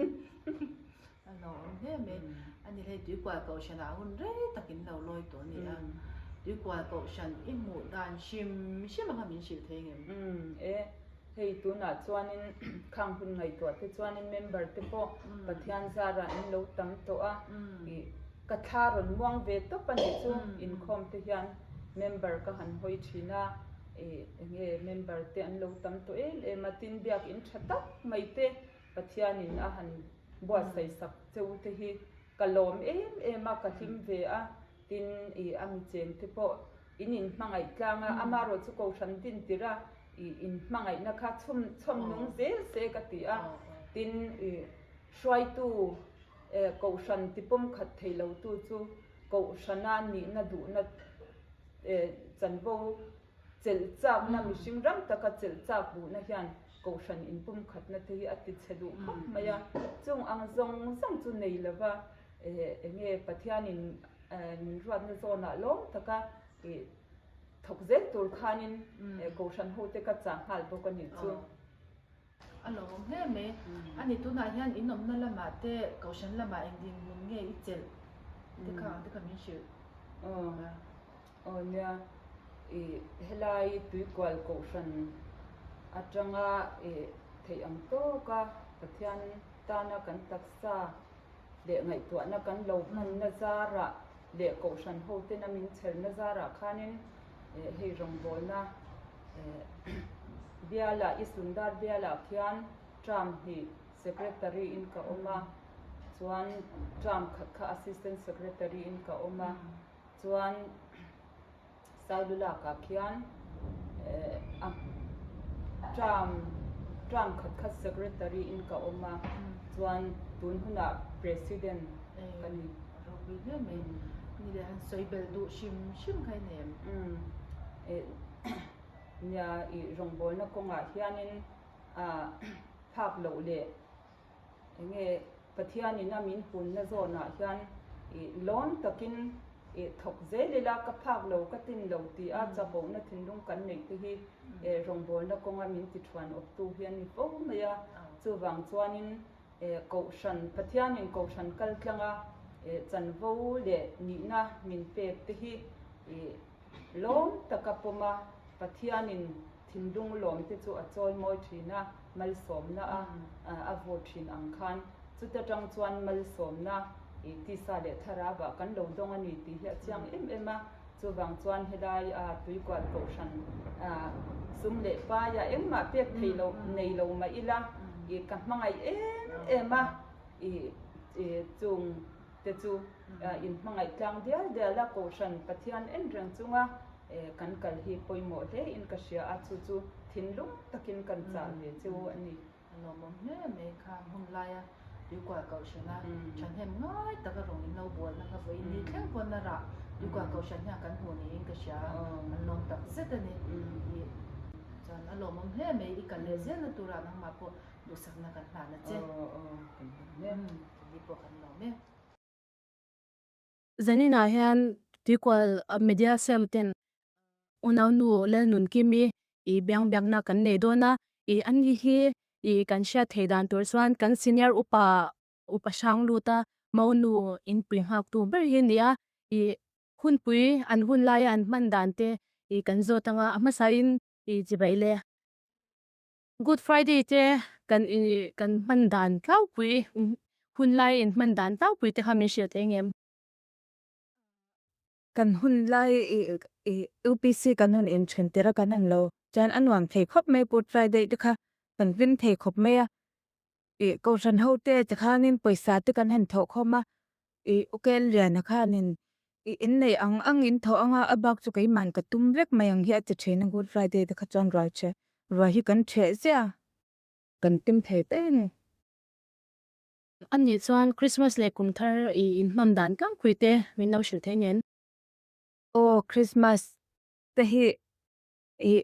A lo awm hle mai. A ni hlei Tuikual Kohhran ah hun rei takin lo lawi tawh a ni a. Tuikual Kohhran i hmuh dan hrim hrim anga min hrilh thei ngem? E. Hei tunah chuanin khang hun ngaihtuah te chuanin member te pawh Pathian zarah an lo tam tawh a, ih ka thla rawn muang ve tawp a nih chu inkhawm te hian member ka han hawi thin a, ih enge member te an lo tam tawh em em a, tin biakin tha tak mai te Pathianin a han buatsaih sak cheu te hi ka lawm em em a, ka hlim ve a, tin ih a mi cheng te pawh in inhmangaih tlang a, amaherawh chu Kohhran din tirh a ih inhmangaihna kha chhum chhawm nung zel se ka ti a, tin ih hruaitu eh Kohhran tipawm khat thei lo tu chu Kohhrana nihna duhna eh chanvo chelh chakna mihring ram taka chelh chak duhna hian Kohhran inpumkhatna te hi a ti chhe duh khawp mai a, chung ang zawng zawng chu nei lova eh enge Pathianin min ruatna zawnah lawm taka ih thawk zel tur khanin Kohhran hote ka chah nghal bawk a nih chu. A lo awm hle mai. A ni tunah hian in awmna lamah te Kohhran lamah eng dinhmun nge i chelh te kha ang te kha min hrilh. Aw aw nia ih helai Tuikual Kohhran atanga ih theih ang tawka Pathian tana kan taksa leh ngaihtuahna kan lo hmanna zarah leh Kohhran hotena min chherna zarah khanin hei rawngbawlna bialah i Sundar bialah khian term hnih Secretary in ka awm a, chuan term khat kha Assistant Secretary in ka awm a, chuan Sailulakah khian a term term khat kha Secretary in ka awm a, chuan tun hunah President ka ni. Ropui hle mai. Ni leh han sawi belh duh hrim hrim kha i nei em? Umm nia i rawngbawlna kawngah hianin a phak loh leh enge Pathianin a min hunna zawnah hian i lawm takin i thawk zel ila ka phak lo ka tin lo tih a chahawhna thinlung kan neih te hi rawngbawlna kawnga min ti thuan awptu hi a ni fo mai a, chuvang chuanin Kohhran Pathianin Kohhran kal tlanga chanvo leh nihna min pek te hi i lawm taka pawm a, Pathianin thinlung lawm te chu a chawi mawi thin a, malsawmna a a vur thin ang khan chuta tang chuan malsawmna i tisa leh thlarau kan lo dawng a ni tih hi a chiang em em a, chuvang chuan helai a Tuikual Kohhran a sum leh paia engmah pek thei lo nei lo mah ila i ka hmangaih em em a, i chung te chu inhmangaih tlang dial dial a, Kohhran Pathian en reng chunga kan kal hi pawimawh hle in ka hria a, chu chu thinlung takin kan chah ve chu a ni. A lawmawm hle mai kha hun laia Tuikual Kohhrana thahnem ngai taka rawn in lo bualna kha vawiin ni thleng pawn a rah Tuikual Kohhran hian kan hmu niin ka hria a, an lawm tak zet a ni. Chuan a lawmawm hle mai i kal leh zelna turah nangmah pawh duhsakna kan hlan a che. Tuni pawh kan lawm e. Zaninah hian Tuikual Media Cell ten Unaunu Lalnunkimi i biang biakna kan nei dawn a, i ani hi i kan hriat theih dan tur chuan kan senior upa upa hrang lut a, Monu inpui nghaktu ber hi a ni a, i hunpui an hun laia an hman dan te i kan zawt anga a hmasain i chibai le. Good Friday te kan i kan hman dan tlangpui hun lai in hman dan tlangpui te kha min hrilh thei ngem. Kan hun lai i i UPC kan han inthen tir a kan han lo chuan a nuam thei khawp mai Good Friday te kha kan hlim thei khawp mai a i Kohhran ho te tikhanin pawisa te kan han thawh khawm a i Ukel Liana khanin I innei ang ang in thaw anga a bak chu keimahn ka tum vek mai ang hi a ti thin a, Good Friday te kha chuan ruai che ruai hi kan theh ziah a, kan tim thei ta em. A nih chuan Christmas leh kum thar i inhman dan tlangpui te min lo hrilh thei nen. Aw Christmas te hi i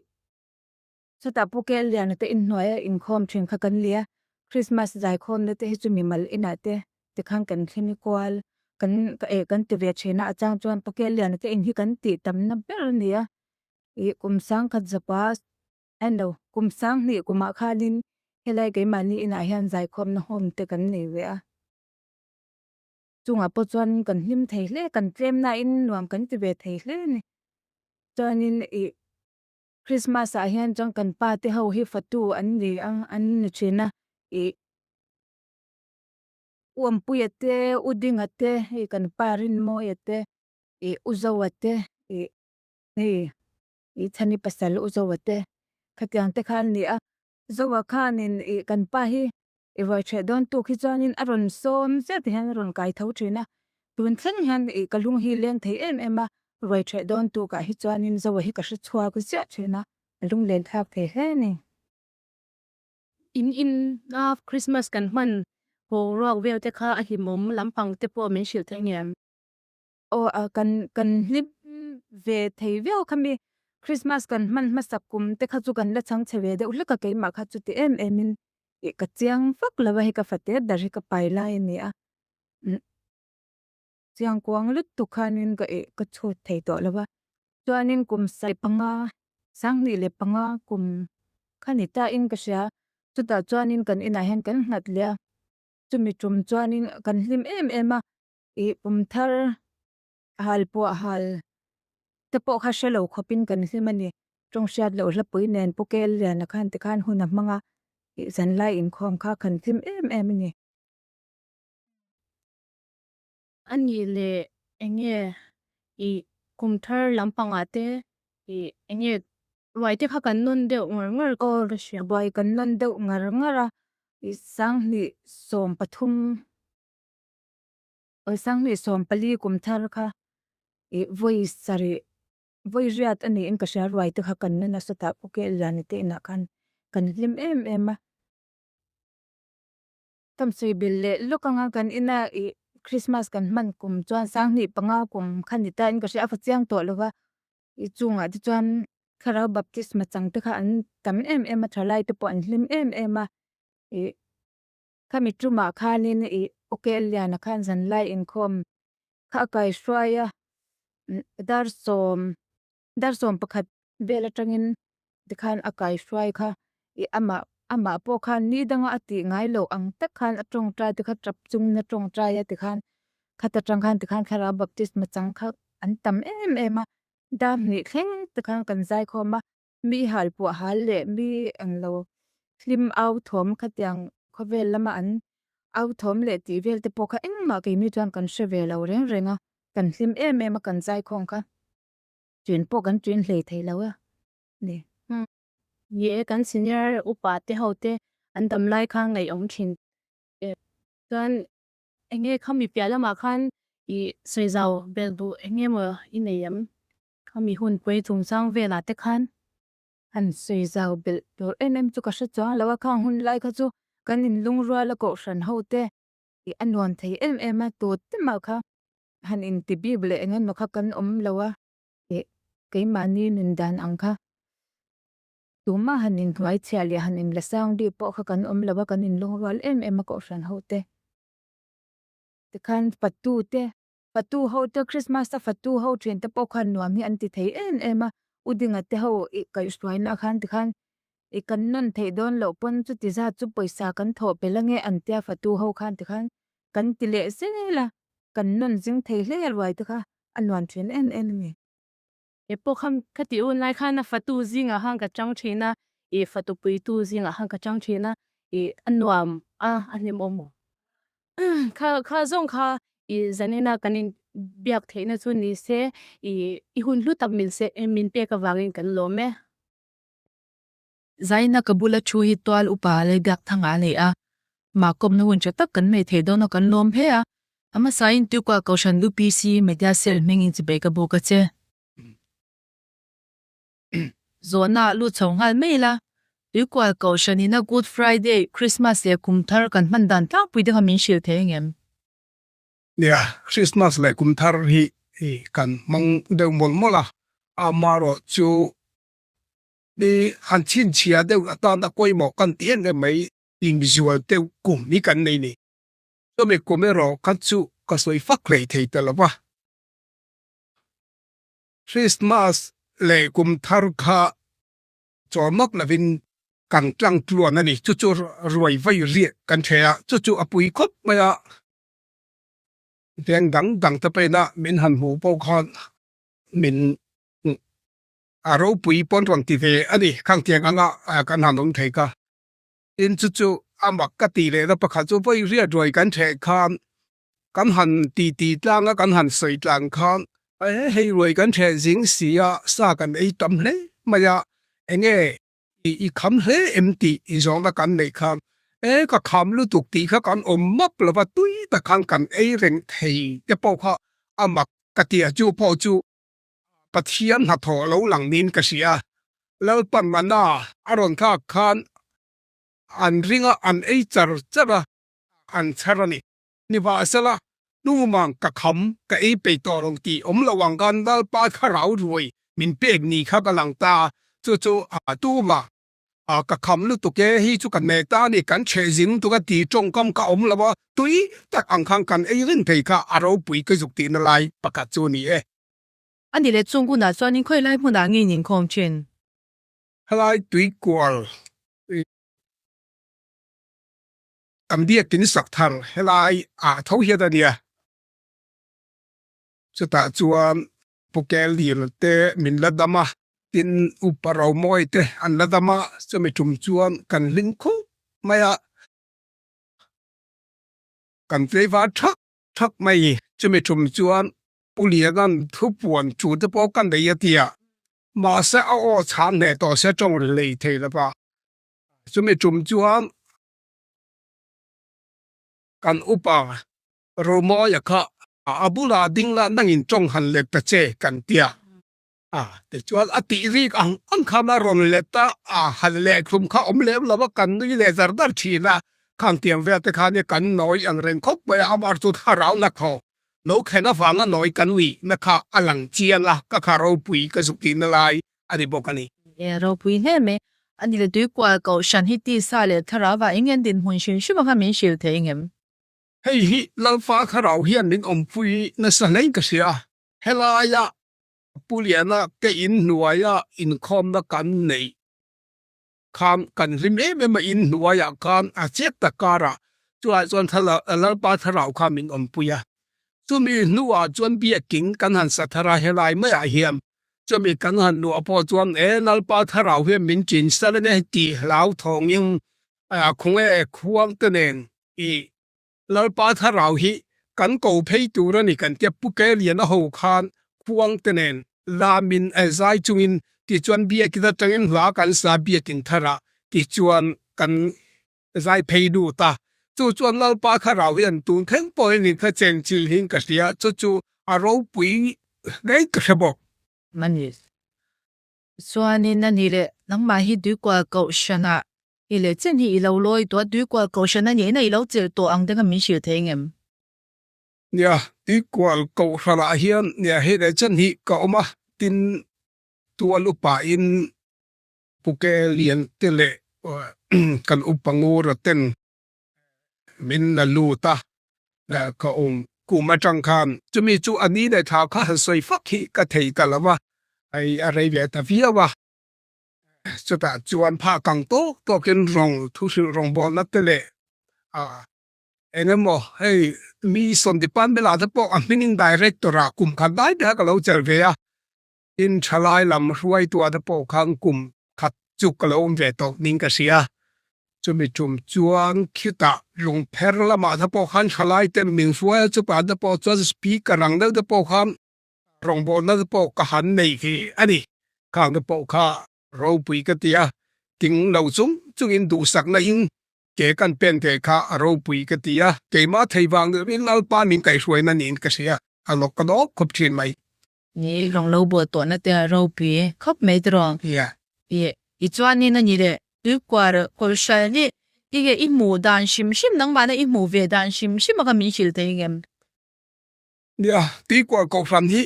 chutah Pu Kelliana te inhnuaia inkhawm thin kha kan lia, Christmas zaikhawmna te hi chu mimal inah te tikhan kan thleng kual kan eh kan ti ve thin a, a chang chuan Pu Kelliana te in hi kan tih tamna ber a ni a, ih kum sangkhat zapa a ni lo, kum sanghnih kumah khanin helai keimahni inah hian zaikhawmna home te kan nei ve a, chungah pawh chuan kan hlim thei hle, kan tlem nain nuam kan ti ve thei hle a ni, chuanin ih. Christmas ah hian chuan kan pa te ho hi fatu an ni a an ni thin a ih U Ampuia te U Dinga te hei kan pa Rinmawia te ih U Zoa te ih hei. I chhani pasal u Zoa te khatiang te kha an ni a. Zoa khanin i kan pa hi i ruai ṭheh dawn tuk hi chuanin a rawn sawm zet hian a rawn kai tho ṭhin a. Tun thleng hian i ka lung hi leng thei em em a, ruai ṭheh dawn tukah hi chuanin Zoa hi ka hre chhuak ziah ṭhin a, a lung len thlak thei hle a ni. In in a Christmas kan hman haw ruak vel te kha a hlimawm lampang te pawh min hrilh thei ngem? Aw a kan kan hlim ve thei viau kha mi Christmas kan hman hmasak kum te kha chu kan la chhang chhe ve deuh hlek a keimah kha chuti em em in ih ka chiang vak lo a hei ka fate dar hi ka pai lai a ni a chiang kuang lutuk khanin ka ih ka chhut thei tawh lo a chuanin kum sai panga sanghnih leh panga kum kha ni ta in ka hria chutah chuanin kan inah hian kan nghat leh a chumi tum chuanin kan hlim em em a. Ih pum thar hal pawh hal te pawh kha hre lo khawpin kan hlim a ni. Tawng hriat loh hlapui nen Pu Kel Liana khan tikhan hun a hmang a, ih zanlai inkhawm kha kan hlim em em a ni. A nih leh eng nge ih kum thar lampangah te ih eng nge ruai te kha kan nawn deuh ngar ngar ka hria. Ruai kan nawn deuh ngar ngar a, ih sanghnih 13 Awi 24 kum thar kha ih vawi sarih vawi riat a niin ka hria ruai te kha kan la nasa ta Pu Kelliani te inah khan kan hlim em em a. Tamsawi belh leh lawk anga kan ina ih Christmas kan hman kum chuan 2005 kum kha ni ta in ka hria a fa chiang tawh lo va ih chungah te chuan Thlarau Baptisma chang te kha an tam em em a thalai te pawh an hlim em em a ih Khami tumah khanin ih Ukel Liana khan zanlai inkhawm kha a kaihruai a, dar sawm dar 11 vel atangin tikhan a kaihruai kha ih amah amah pawh khan ni danga a tih ngai loh ang tak khan a tawngtai te kha tap chungin a tawngtai a tikhan khat atang khan tikhan Thlarau Baptisma chang kha an tam em em a, dar hnih thleng tikhan kan zaikhawm a. Mi halpuah hal leh mi englo hlim au thawm khatiang khawvel lama an au thawm leh tih vel te pawh kha engmah keini chuan kan hre ve lo reng reng a, kan hlim em em a kan zaikhawm kha ṭin pawh kan ṭin hlei thei lo a ni. Ni e, kan senior upa te ho te an dam lai kha ngaihawm ṭhin chuan enge khami piah lamah khan i sawi zau belh duh enge maw i nei em? Khami hun pui chungchang velah te khan han sawi zau belh tur em em chu ka hre chuang lo a, khang hun lai kha chu kan inlungrual a kohhran ho te ih a nuam thei em em a, tu te mah kha han inti bik leh eng emaw kha kan awm lo a, ih keimahni nun dan ang kha tumah han inhnuai chhiah leh han inla sang bik pawh kha kan awm lo a, kan inlungrual em em a kohhran ho te tikhan fatu te Fatu ho te Christmas a fatu ho thian te pawh khan nuam hi an ti thei em em a, U Dinga te ho ih kaihhruaina khan tikhan ih kan nawn theih dawn loh pawn chuti zat chu pawisa kan thawh belh ange an tia fatu ho khan tikhan kan ti leh zel a, kan nawn zing thei hle a ruai te kha a nuam thin em em a ni. He pawh kha ka tih hun lai khan a fatu zingah khan ka chang thin a, ih fatu puitu zingah khan ka chang thin a, ih a nuam a, a hlimawm. Kha kha zawng kha ih zanina kan in biak theihna chu ni se, ih i hun hlu tak min se min pek avangin kan lawm e. Zaina ka bula thu hi tual upa leh biak thang a nei a, mah kawmna hun tha tak kan nei thei dawn a kan lawm hle a, a hmasain Tuikua Kohhran UPC Media Cell hmingin chibei ka buk a che. Zawhna ah lut chho nghal mai ila, Tuikual Kohhran ina Good Friday, Christmas leh Kum Thar kan hman dan tlangpui te kha min hrilh thei angem? Nia, Christmas leh Kum Thar hi kan hmang deuh mawlh mawlh a, amaherawh chu Ni han chhinchhia deuh atan a pawimawh kan ti em em mai. Inzual deuh kum hi kan nei ni. Chumi kum erawh kha chu ka sawi fak hlei thei ta lo va. Christmas leh kum thar kha chawlmawk lovin kan tlang tluan a ni. Chu chu ruai vai riah kan hre a, chu chu a pui khawp mai a. Veng dang dang te pawhin a min han hmuh pawh khan min A ropui pawn rawn ti ve a ni, khangtiang anga kan han awm thei kha. Tin chu chu a mak ka ti lehna pakhat chu vawi riat ruai kan ṭheh khan kan han titi tlang a, kan han sawi tlang khan. Hei ruai kan ṭheh zing si a, sa kan ei tam hle mai a, enge i kham hle em tih i zawhna kan neih khan e ka kham lutuk tih kha kan awm map lova tui tak khan kan ei reng thei te pawh kha a mak ka ti a, chu pawh chu Pathian hnathawh lo lang niin ka hria. Lalpan mana a rawn thlak khan an ring a, an ei char char a, an chhar a ni. Nimahsela, hnumang ka kham, ka ei peih tawh lo tih awm lo ang khan Lalpa thlarau ruai min pek ni kha ka lang ta a, chu chu tumah ka kham lutuk e, hi chu ka hne ta a ni, kan chheh zing lutuk a tih tawngkam ka awm lo a, tui tak ang khan kan ei reng thei kha a ropui ka zuk tihna lai pakhat chu a ni e. A ni leh chung hunah chuan in khawilai hmunah nge in inkhawm thin? Helai tuikual Kan biakin sak thar helai ah tho hian a nia. Chutah chuan Pu Keldir te min la dam a, tin Upa Romawi te an la dam a, chumi tum chuan kan hlim khup mai a, kan tleivar thak thak mai. Chumi tum chuan Pu Liana'n thupuan chu te pawh ka nei a tia, mahse a aw chhan hneh tawh se tawng ri lei thei lo va. Chumi tum chuan kan upa Romawia kha a bulah ding la nangin tawng han let ta che kan ti a. A tichuan a tih rik ang ang khan a rawn let a, a han leh thlum kha awm lem lo a, kan nui leh zar zar thin a. Khang tiang vel te khan kan nawi ang reng khawp mai a, amah chu thlarau na thaw lo thlen avanga nawi kan uih na kha a lang chiang a, ka kha ropui ka zuk tihna lai a ni bawk a ni. E ropui hle mai. A ni le tuikual kohhran hi tisa leh thlarau ah eng nge dinhmun hrim hrim a kha min hrilh thei ngem? Hei hi Lalfa thlarau hian min awmpui nasa hlein ka hria. Helaia Pu Liana te in hnuaia inkhawmna kan neih khan kan hlim em em a, in hnuaiah khan a chet tak karah chulaiah chuan Lalpa thlarau kha min awmpui a. Chumi hnuah chuan biakin kan han sa thar a, helai maiah hian chumi kan han luah pawh chuan e Lalpa thlarau hian min chin sal a ni tih hlauthawngin khawnge khuangte nen i Lalpa thlarau hi kan ko phei tur a ni kan tia Pu Kelian a ho khan khuangte nen lamin zai chungin tichuan biakin atangin hla kan sa biakin tharah tichuan kan zai phei lut a, chu chuan Lalpa thlarau hian tun thleng pawhin in kha cheng chilhin ka hria, chu chu a ropui hle ka hre bawk. Mani chuanin a ni leh nangmah hi tuikual kohhranah i leh chen hi i lo lawi tawh a, tuikual kohhran a nihna i lo chelh tawh ang te kha min hrilh thei ngem? Nia, tuikual kohhranah hian nia hei leh chen hi ka awm a, tin tual upain Puke lian te leh kan upa ngura ten min la lut a, ka awm kum atang khan chumi chu a ni leh thla kha han sawi fak hi ka thei ta lo va, hei a rei ve ta viau a, chutah chuan phah kang tawk tawkin rawng thuhrilh rawngbawlna te leh eng emaw hei mi sawn department ah te pawh a hmingin director ah kum khat lai te kha ka lo chelh ve a. Tin, thalai lam hruaitua te pawh khan kum khat chu ka lo awm ve tawh ning ka hria. Chumi tum chuan khitah lungpher lamah te pawh khan thalai te min hruai a, chupah te pawh chuan speaker ang deuh te pawh khan rawngbawlna te pawh ka han nei khi a ni. Khang te pawh kha ropui ka ti a, ting lo chung chungin duhsakna in ke kan pen theih kha a ropui ka ti a, keimah thei vang deuhin Lalpa min kaihhruaina niin ka hria, a lawk ka lawk khawp thin mai. Ni rawng lo bual tawhna te a ropui khawp mai tiraw? Yeah. I i chuanin a ni leh tuikuar kawlhral hi i nge i hmuh dan hrim hrim nangmahna i hmuh ve dan hrim hrim a kha min hrilh thei ngem? Nia, tuikuar kohhran hi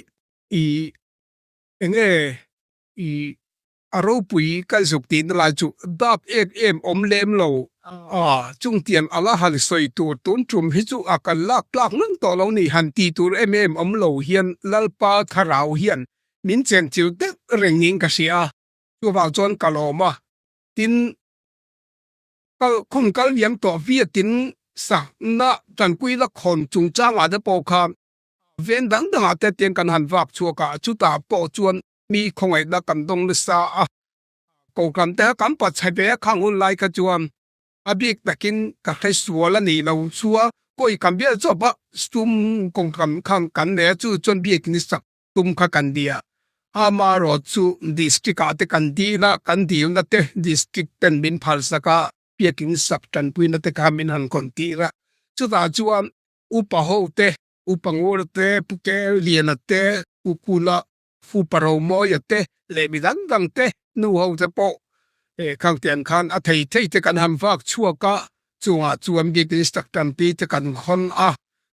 i enge i A ropui ka zuk tihna lai chu dap em em awm lem lo a, chungtiang ala han sawi tur tun tum hi chu a kan lak tlak reng tawh lo ni, han ti tur em em awm lo hian Lalpa thlarau hian min chenchilh deuh reng niin ka hria a, chuvang chuan ka lawm a, tin kal khum kal liam tawh viatin sakna tanpui la khawn chungchangah te pawh kha ven dang dangah te tiang kan han vak chhuak a, chutah pawh chuan Mi khawngaihna kan dawng nasa a, kohhran te kha kan pachhe ve a khang hun lai kha chuan a bik takin ka hre sual a nih lo chu a, kawi kan bial chawp a, sum kohhran khan kan nei a, chu chuan biakin i sak. tum kha kan nia. Amaherawh chu District ah te kan dil a, kan dilna te District ten min phalsak a, biakin sak tanpuina te kha min han kawn tir a. Chutah chuan upa ho te, Upa Ngura te, Pu Kel Liana te, Pu Kula, Upa Romawia te leh mi dang dang te nu ho te pawh khang tiang khan a thei thei te kan han vak chhuak a, chungah chuan biakin sak tanpui te kan hawn a,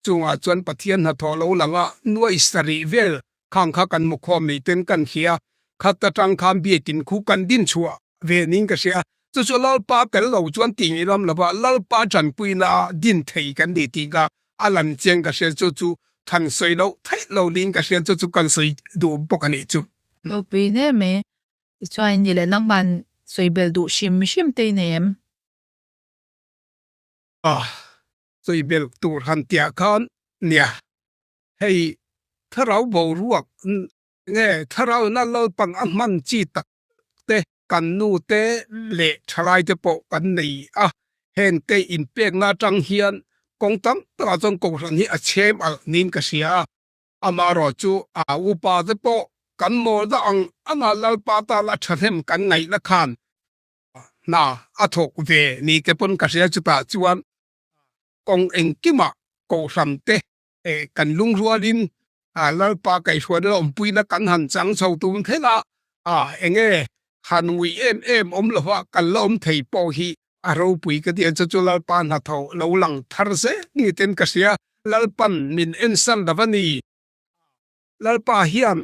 chungah chuan Pathian hnathawh lo lang a, nuai sarih vel khang kha kan mukhawm nei ten kan hria, khat atang khan biakin khu kan din chhuah ve niin ka hria, chu chu Lalpa tel lo chuan tih ngei lam lova Lalpa tanpuina a din thei kan ni tih kha a lan chiang ka hria chu chu than sawi loh theih lo niin ka hria chu chu kan sawi duh bawk a nih chu. Ropui hle mai, tichuan ni leh nangman sawi belh duh hrim hrim te i nei em? Sawi belh tur han tiah khan nia hei thlarau boruak nge thlarau na Lalpan a hman chi tak te kan nu te leh thalai te pawh kan nei a, heng te inpekna atang hian kawng tam takah chuan Kohhran hi a chhem alh niin ka hria a, amaherawh chu a upa te pawh kan mawl dah ang anga Lalpa tana thahnem kan ngaihna khan hna a thawk ve ni te pawn ka hria chutah chuan kawng engkimah Kohhran te kan lungrualin Lalpa kaihhruaina awmpuina kan han chang chho tum thleng a, enge han ngui em em awm lova kan la awm thei pawh hi a ropui ka ti a, chu chu Lalpa hnathawh lo lang thar zel ni ten ka hria, Lalpan min ensan lo a ni. Lalpa hian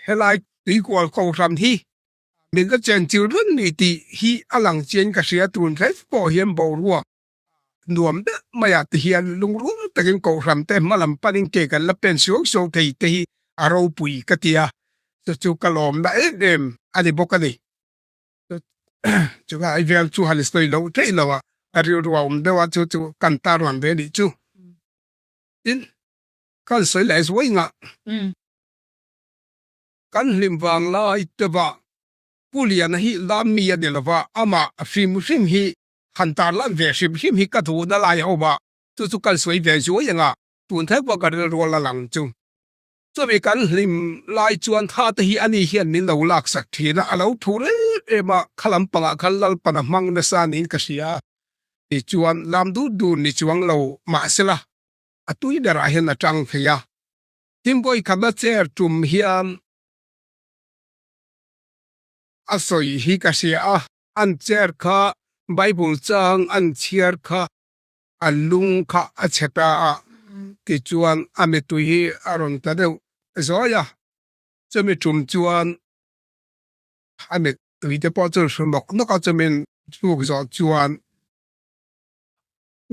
helai tuikual Kohhran hi min la chenchil reng ni tih hi a lang chian ka hria, tun thleng pawh hian boruak nuam deuh maiah te hian lungrul takin Kohhran te hma lam panin ke kan la pen suau suau thei te hi a ropui ka ti a, chu chu ka lawmna em em a ni bawk a ni. Chulai vel chu han sawi loh theih lo a, ka rilru a awm deuh a, chu chu kan tarlang ve nih chu. Tin, kan sawi leh zuai ngah. Kan hlim vang lai te va Pu Liana hi lam mi a ni lo va, amah hrim hrim hi han tarlan ve hrim hrim hi ka duhna lai a awm a, chu chu kan sawi ve zuai ang a, tun thleng pawh ka rilrual a lang chu. Chumi kan hlim lai chuan tha te hi ani hian min lo laksak thin a, a lo phur em em a, kha lampangah khan Lalpan a hmang nasa niin ka hria. Tichuan lam dur dur ni chuang lo mahsela a tui berah hian a tang thei a. Tin vawikhatna chair tum hian a sawi hi ka hria a. An chair kha Bible chang an chhiar kha a lung kha a chhe ta a, tichuan a mittui hi a rawn tla deuh zawi a, chumi tum chuan a mittui te pawh chu hru nawk nawk a, chumi tluk zawh chuan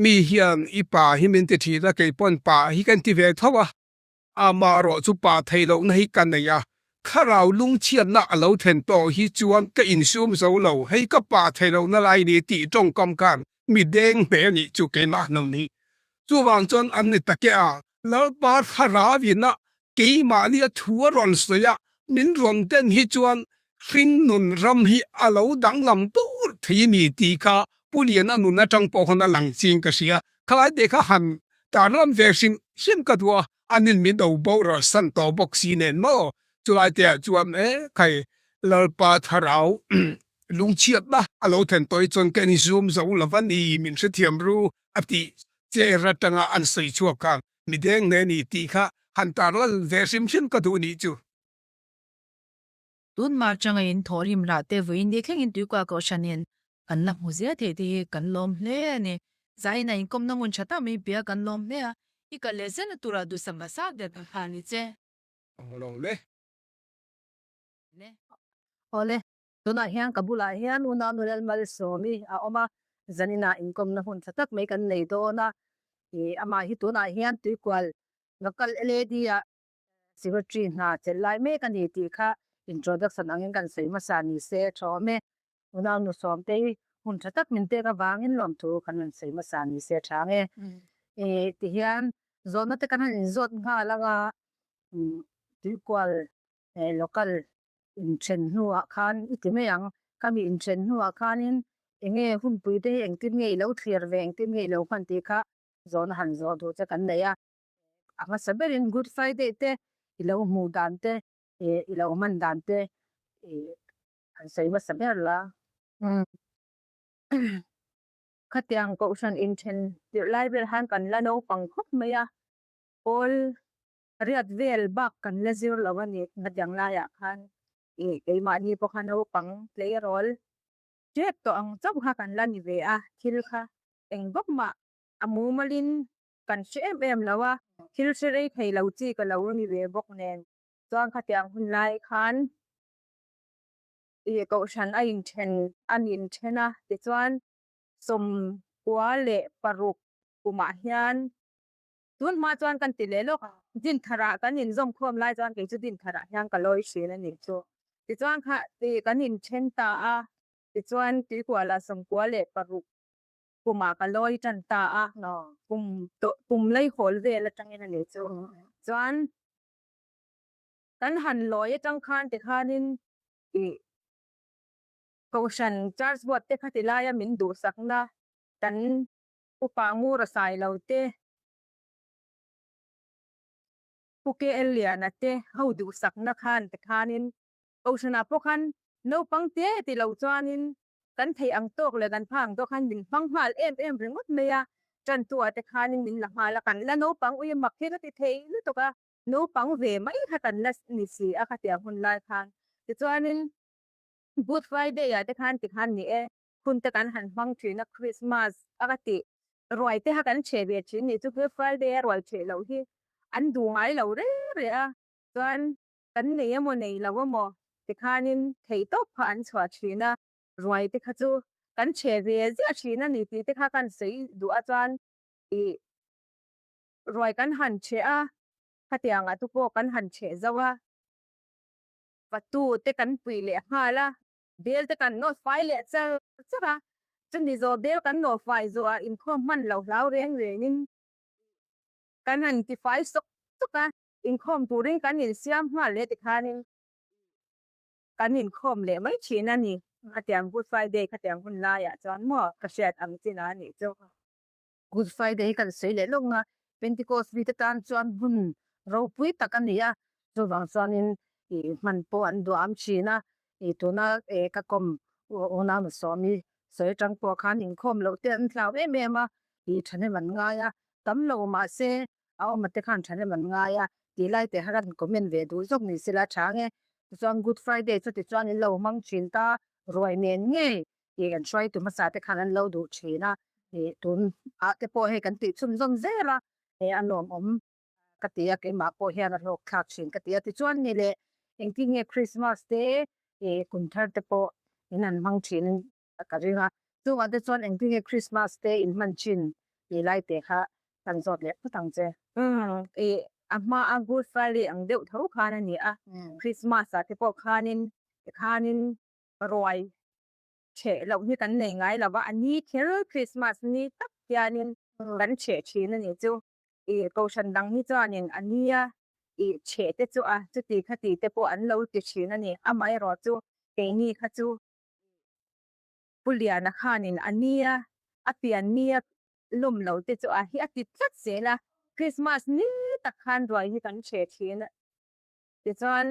mi hian i pa hi min ti thin a, kei pawn pa hi kan ti ve tho a, Amaherawh chu pa thei lohna hi ka nei a, thlarau lungchhiatna a lo thlen tawh hi chuan ka insum zo lo, hei ka pa thei lohna lai ni tih tawngkam khan mi deng hle a nih chu keimah hnam hi. Chuvang chuan an ni tak e a, Lalpa thlarau ina keimahni a thu a rawn sawi a, min rawn den hi chuan hringnun ram hi a lo danglam tur thei a ni tih kha Pu Liana nun atang pawh khan a lang ching ka hria. Khalai te kha han tarlam ve hrim hrim ka duh a, anin min do boral san tawh bawk si nen maw? Chulai te ah chuan e khai Lalpa thlarau lungchhiatna a lo then tawh hi chuan ka inzum zo lo va ni, min hrethiam ru a tih chair atanga an sawi chhuak khan mi deng hle ni tih kha han tarlan ve hrim hrim ka duh nih chu. Tun March anga in thawhrim rah te vawiin ni thlengin Tuikua Kohhranin kan la hmu zel theih te hi kan lawm hle a ni. Zain a inkawmna ngun tha tak mai bia kan lawm hle a, i kal leh zelna turah duhsak hmasa ber kan hal ni che. Lo le. Awle, tunah hian ka bulah hian unau Nulel Malsawmi a awm a, zaninah inkawmna hun tha tak mai kan nei dawn a, ih amah hi tunah hian Tuikual Local LAD ah Secretary hna chelh lai mek a ni tih kha introduction angin kan sawi hmasa ni se tha awm e. Unau nu Sawmtei hun tha tak min pek avangin lawmthu kan rawn sawi hmasa ni se tha ang e. Ih tihian zawhna te kan han inzawt nghal anga tuikual local inthen hnuah khan i ti mai ang. Khami inthen hnuah khanin enge hunpui te hi engtin nge i lo thlir ve engtin nge i lo hman tih kha zawhna han zawh duh che kan nei a. A hmasa berin Good Friday te. i lo hmuh dan te i lo hman dan te han sawi hmasa ber la. Khatiang kohhran inthen tirh lai vel khan kan la naupang khawp mai a, pawl riat vel bak kan la zir lo a ni. Khatiang laiah khan ih keimahni pawh kha naupang tleirawl tep tawh ang chauh kha kan la ni ve a, thil kha eng vak mah a mumalin kan hre em em lo a, thil hre rei thei lo chi ka lo ni ve bawk nen chuan khatiang hun lai khan ih kohhran a inthen an inthen a, tichuan 96 kumah hian tun hma chuan kan ti leh lawk Dintharah kan inzawm khawm lai chuan kei chu Dintharah hian ka lawi thin a nih chu. Tichuan kha ih kan inthen ta a, tichuan Tuikualah 96 kumah ka lawi tan ta a, kum tawh kum leihawl vel atangin a nih chu. Chuan kan han lawi atang khan tikhanin ih Kohhran Church Board te khati laia min duhsakna kan upa ngur a sai lo te, Pu KL Liana te ho duhsakna khan tikhanin Kohhranah pawh khan naupang te ti lo chuanin kan theih ang tawk leh kan phak ang tawk khan min hmang nghal em em ringawt mai a, tantu-ah te khanin min la nghal a, kan la naupang ui a mak hi ka ti thei lutuk a, naupang ve mai kha kan la ni si a khatiang hun lai khan. Tichuanin Good Friday-ah te khan tikhan ni e, hun te kan han hmang thin a, Christmas a ka tih ruai te kha kan chhe ve thin ni chu Good Friday-a ruai chhe loh hi an duh ngai lo reng reng a, chuan kan nei emaw nei lo emaw tikhanin theihtawp kha an chhuah thin a, ruai te kha chu kan chhe ve ziah thin a ni tih te kha kan sawi duh a chuan ih ruai kan han chhe a, khatiangah te pawh kan han chhe zo a, fatu te kan pui leh nghal a, bel te kan nawt fai leh char char a, chumi zawh bel kan nawh fai zawhah inkhawm hman lo hlau reng rengin kan han ti fai sawk sawk a. Inkhawm turin kan insiam nghal leh tikhanin kan inkhawm leh mai thin a ni. Khatiang Good Friday khatiang hun laiah chuan maw ka hriat ang chin a nih chu. Good Friday hi kan sawi leh lawk na, Pentecost mite tan chuan hun ropui tak a ni a, chuvang chuanin ih hman pawh an duam thin a, ih tuna ka kawm unau Sawmi sawi atang pawh khan inkhawm loh te an hlau em em a, ih thahnem an ngai a, tam lo mahse a awm te khan thahnem an ngai a tih lai te kha kan comment ve duh zawk ni sela tha nge tichuan good friday chu tichuan in lo hmang thin ta ruai nen ngei tih kan hruaitu hmasa te khan an lo duh thin a ih tun ah te pawh hei kan tih chhunzawm zel a eh a lawmawm ka ti a keimah pawh hian a hlawk thlak thin ka ti a tichuan ni leh engtin nge christmas te ih kum thar te pawh in an hmang thin ka ring a, chungah te chuan engtin nge Christmas te in hman thin tih lai te kha kan zawt leh phawt ang che. Umm ih a hma a Good Friday ang deuh tho khan a ni a, Christmas ah te pawh khanin tikhanin ruai chheh loh hi kan nei ngai lo va, a ni kher Christmas ni tak hianin kan chheh thin a nih chu. Ih kohhran dang hi chuanin a nia ih chheh te chu a chuti khati te pawh an lo ti thin a ni, amaherawh chu keini kha chu Pu Liana khanin a nia, a pian nia lawm lo te chu a hi a ti tlat zel a, Christmas ni tak khan ruai hi kan hre thin a, tichuan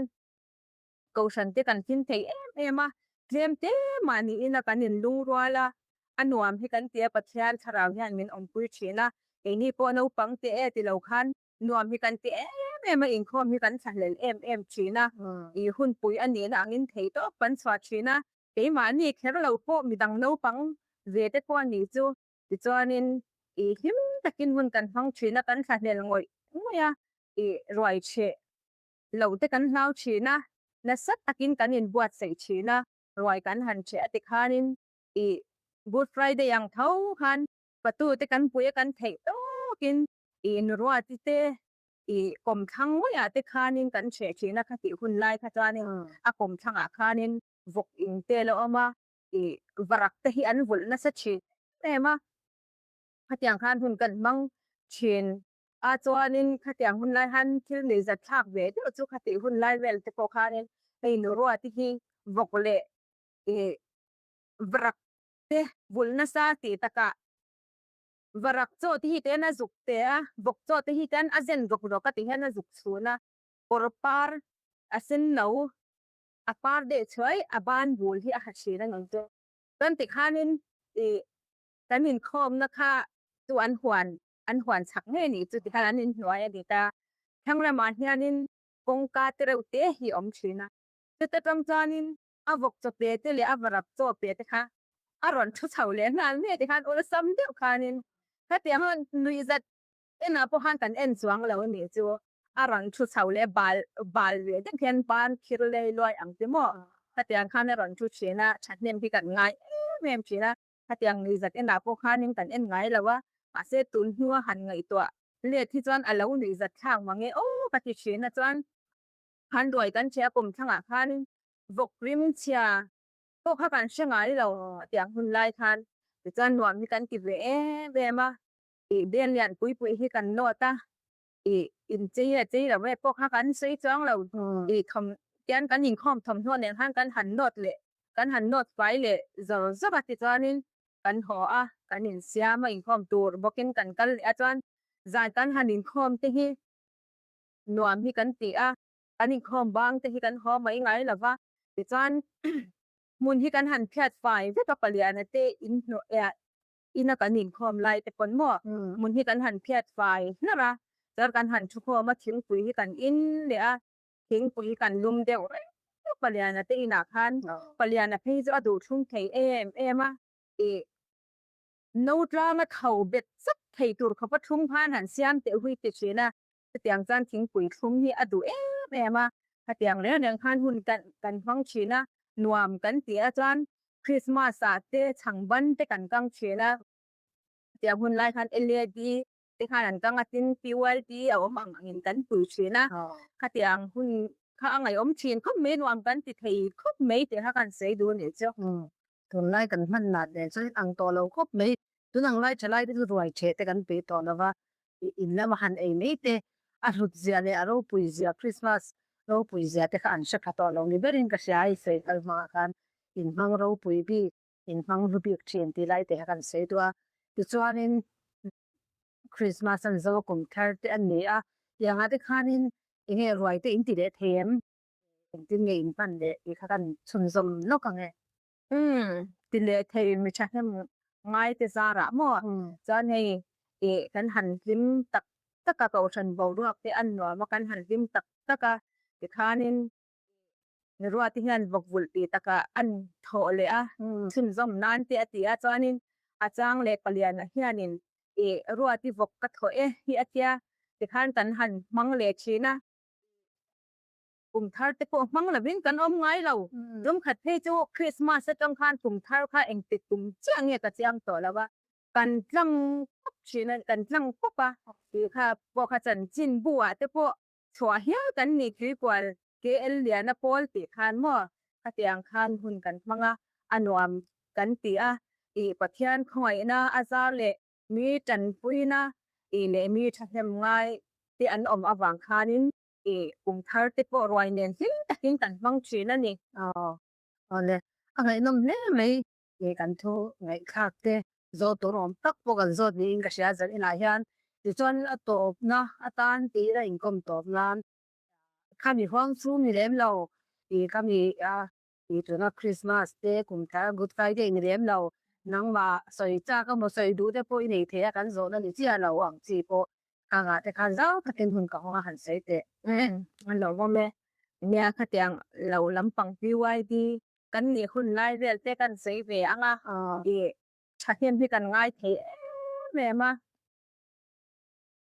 Kohhran te kan hlim thei em em a, tlem te mahni ina kan inlungrual a, a nuam hi kan ti a, Pathian thlarau hian min awmpui thin a, keini pawh naupang te e ti lo khan Nuam hi kan ti em em a, inkhawm hi kan thlahlel em em thin a, ih hunpui a nihna angin thei tawp kan chhuah thin a, keimahni kher lo pawh midang naupang ve te pawh a nih chu. Tichuanin ih hlim takin hun kan hmang thin a, kan thlahlel ngawih ngawih a, ih ruai chheh lo te kan hlau thin a, nasa takin kan inbuatsaih thin a, ruai kan han chheh a tikhanin ih Good Friday ang tho khan Patu te kan pui a kan theih tawkin i nuruati te i kawmthlang ngawihah te khanin kan hreh thin a, khatih hun lai kha chuanin a kawmthlangah khanin vawk in te la awm a, i varak te hi an vulh nasa thin em a, khatiang khan hun kan hmang thin a, chuanin khatiang hun lai khan thil nuihzat thlak ve deuh chu khatih hun lai vel te pawh khanin hei nuruati hi vawk leh i varak te vulh nasa tih takah varak chaw te hi tihian a zuk teh a, vawk chaw te hi tihian a zen rawk rawk a tihian a zuk chhun a. Kawr par a sen no, a par deuh chhuai a ban bul hi a ha thin a ni chu. Chuan tikhanin ih kan inkhawmna kha chu an huan an huan chak ngei a nih chu tikhan an inhnuai a ni ta. Thlang ramah hianin kawngka te reuh te hi a awm thin a. Chuta tang chuanin a vawk chaw pe te leh a varap chaw pe te kha a rawn thu chho leh nghal ngei tikhan awlsam deuh khanin khatiang nuih zat Enah pawh khan kan en chuang lo a nih chu, a rawn thu chho leh bal bal ve deuh hian ban khir lei luai ang che maw? Khatiang khan a rawn thu thin a, thahnem hi kan ngai em em thin a, khatiang nuih zat enah pawh khanin kan en ngai lo a, mahse tun hnua han ngaihtuah let hi chuan a lo nuih zat thlak mang e aw ka ti thin a, chuan khan ruai kan ṭheh a kum thlangah khan vawk rim chhia pawh kha kan hre ngai lo tiang hun lai khan tichuan nuam hi kan ti ve em em a. Ih bel lian pui pui hi kan nawt a, ih inchei leh chei lo e pawh kha kan sawi chuang lo, ih thawm tian kan inkhawm thawmhnaw nen khan kan han nawt leh kan han nawt fai leh zawr zawr a tichuanin kan haw a, kan insiam a inkhawm tur bawkin kan kal leh a chuan zan kan han inkhawm te hi nuam hi kan ti a, kan inkhawm bang te hi kan haw mai ngai lo va, tichuan hmun hi kan han phiat fai vek a paliana te inhnuaiah ina kan inkhawm lai te pawn maw hmun hi kan han phiat fai hnarh a, chuan kan han thukhawm a thingpui hi kan in leh a, thingpui kan lum deuh reng Paliana te inah khan Paliana phei chu a duh thlung thei em em a, ih no tlanga tho bet chak thei tur khawpa thlung khan han siam teh hui ti thin a, chutiang chuan thingpui thlum hi a duh em em a, khatiang reng reng khan hun kan kan hmang thin a, nuam kan ti a chuan Christmas ah te chhang ban te kan kang thin a, tiang hun lai khan LED te khan an kang a tin PYT a awm ang angin kan pui thin a, khatiang hun kha a ngaihawm thin khawp mai nuam kan ti thei khawp mai tih kha kan sawi duh a nih chu. Tunlai kan hman nat nen chuan ang tawh lo khawp mai, tun ang lai tha lai te chu ruai theh te kan peih tawh lo va, in lama han ei mai te a hlut zia leh a ropui zia Christmas ropui zia te kha an hre kha tawh lo ni berin ka hria i sawi kal hmangah khan in hmang ropui bik in hmang hlu bik thin tih lai te kha kan sawi duh a tichuanin Christmas an zo kum thar te an ni a tiangah te khanin enge ruai te in ti leh thei em engtin nge in hman leh tih kha kan chhunzawm lawk ang e. Umm ti leh thei mi thahnem ngai te zarah maw chuan hei ih kan han hlim tak tak a kohhran boruak te an nuam a kan han hlim tak tak a tikhanin Ruati hian vawkvulh tih takah an thawh leh a chhunzawm nan te a ti a chuanin a chang leh palianah hianin ih Ruati vawk ka thawh e hi a tia tikhan kan han hmang leh thin a. Kum thar te pawh hmang lovin kan awm ngai lo. Tum khat phei chu Christmas atang khan kum thar kha engtik tum chiah nge ka chiang tawh lo a, kan tlang pawp thin a, kan tlang pawp a tih kha pawh kha chanchin bu ah te pawh chhuah hial kan ni Tuikual KL Liana pawl tih khan maw khatiang khan hun kan hmang a, a nuam kan ti a, ih Pathian khawngaihna a zar leh mi tanpuina ih leh mi thahnem ngai te an awm avang khanin I kum thar te pawh ruai nen hlim takin kan hmang thin a ni. Aw awle a ngaihnawm hle mai i kan thu ngaihthlak te zawt tur awm tak pawh kan zawt niin ka hria zan inah hian tichuan a tawpna atan tiin a inkawm tawp nan khami huang chu ni lem lo i khami a i tuna Christmas te kum thar Good Friday ni lem lo nangmah sawi chak emaw sawi duh te pawh i nei thei a kan zawhna ni chiah lo ang chi pawh Kangah te khan zau takin hun ka hawng a han sawi teh. An lo vawm e. Nia khatiang lo lampang PYD kan nih hun lai vel te kan sawi ve ang a, i thahnem hi kan ngai thei em em a.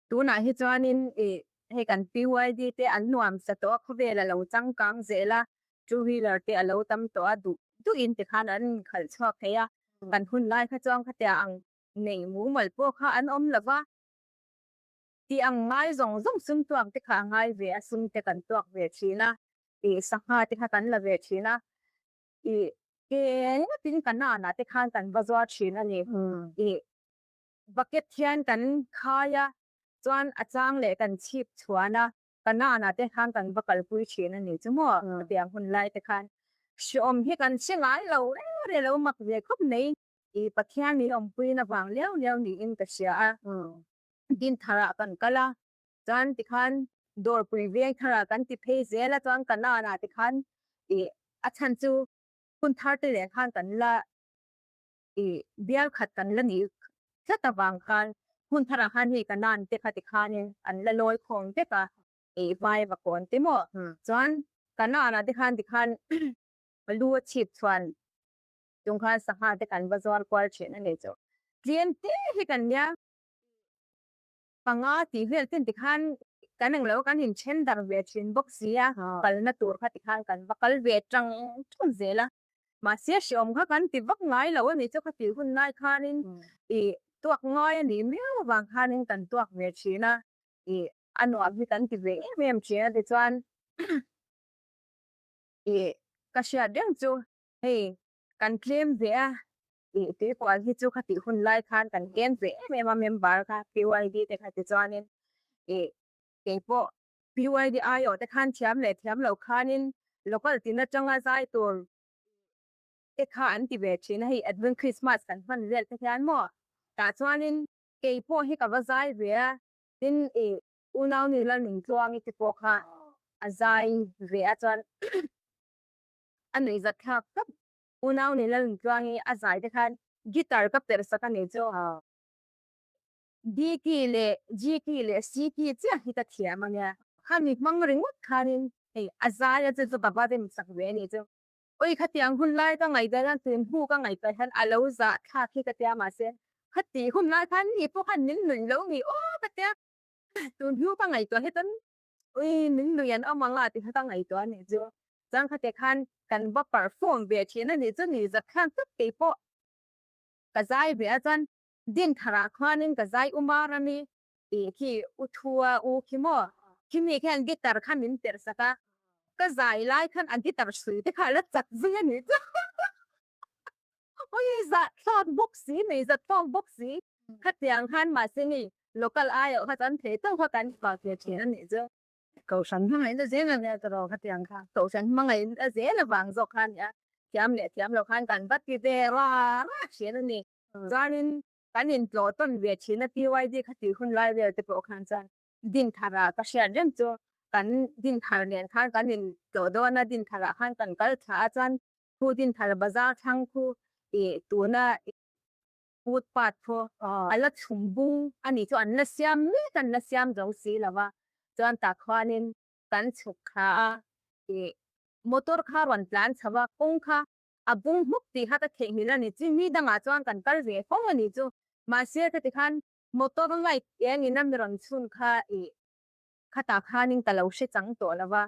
Tunah hi chuanin i hei kan PYD te an nuam sa tawh a, khawvel a lo changkang zel a, two wheeler te a lo tam tawh a, duh duhin tikhan an inkhalh chhuak thei a. Kan hun lai kha chuan khatia ang nei mumal pawh kha an awm lo va. Tih ang ngai zawng zawng sum tuak te kha a ngai ve a, sum te kan tuak ve thin a, ih sangha te kha kan la ve thin a, ih ke ngatin ka nanah te khan kan va zuar thin a ni. Ih bucket hian kan khai a, chuan a chang leh kan chhip chhuan a, ka nanah te khan kan va kalpui thin a ni chu maw, hetiang hun lai te khan hreawm hi kan hre ngai lo reng reng lo mak ve khawp mai. I Pathian min awmpuiin avang liau liau niin ka hria a, Dintharah kan kal a, chuan tikhan Dawrpui veng tharah kan ti phei zel a chuan Kanan ah tikhan ih a chhan chu hun thar te leh khan kan la ih bial khat kan la nih tlat avang khan hun tharah khan hei Kanan te kha tikhanin an la lawi khawm vek a ih vai va kawn te maw chuan Kanan ah te khan tikhan lu a chhip chhuan chung khan sangha te kan va zuar kual thin a ni chu tlem te hi kan nia. Panga tih vel ten tikhan kan englo kan inthen darh ve thin bawk si a, kalna tur kha tikhan kan va kal ve tang tang zel a, mahse hreawm kha kan ti vak ngai lo a ni chu khatih hun lai khanin ih tuak ngai a nih miau avang khanin kan tuak ve thin a, ih a nuam hi kan ti ve em em thin a tichuan ih ka hriat reng chu hei kan tlem ve a. Tih tuikual hi chu khatih hun lai khan kan ken ve em em a member kha PYD te kha tichuanin ih keipawh PYD aiawh te khan thiam leh thiam lo khanin local tin atanga zai tur te kha an ti ve thin a hei Advent Christmas kan hman vel te hian maw tah chuanin keipawh hi ka va zai ve a tin ih unau ni Lalningtluangi te pawh kha a zai ve a chuan a nuihzat thlak tawp. Unau ni Lalintluangi a zai te khan guitar ka perh sak a ni chu. D key leh G key leh C key chiah hi ka thiam a nia. Khami hmang ringawt khanin hei a zai a chu chu ka va rem sak ve a ni chu. Oi khatiang hun lai ka ngaihdan a tun hnu ka ngaihtuah hian a lo zah thlak hi ka tia mahse khati hun lai khan ni pawh khan min nuih lo ni aw ka tia. Tun hnu ka ngaihtuah hi chuan Ui, min lui an awm ang a ti kha ka ngaihtuah a nih chu. Chuan khate khan kan va perform ve thin a nih chu ni zat khan tlat kei pawh ka zai ve a chuan din tharah khuanin ka zai um ar a mi tih khi u thu a u khi maw khimi khian guitar kha min perh sak a ka zai lai khan a guitar hrui te kha a la chak zui a nih chu. Ui zah thlak bawk si nei zat thlak bawk si khatiang khan mahse ni local aiawh kha chuan thei tawk kha kan chhuah ve thin a nih chu. Kohhran hmangaihna zel a nia tawrh khatiang kha kohhran hmangaihna zel avang zawk kha a nia thiam leh thiam loh khan kan va ti ve ra ra thin a ni chuanin kan intlawh tawn ve thin a PYD kha tih hun lai vel te pawh khan chuan Dinthara ka hriat reng chu kan Dinthar nen khan kan intlawh dawn a Dintharah khan kan kal thla a chuan Khu Dinthar bazar thlang khu ih tuna footpath khu a la chhum bung a nih chu an la siam mek an la siam zo si lo va chuan tah khuanin kan chhuk thla a ih motor kha rawn tlan chho a kawng kha a bung hmuk tih kha ka theihnghilh a ni chu mi dangah chuan kan kal ve fo a nih chu mahse khati khan motor light eng in a mi rawn chhun kha ih khatah khanin ka lo hre chang tawh lo va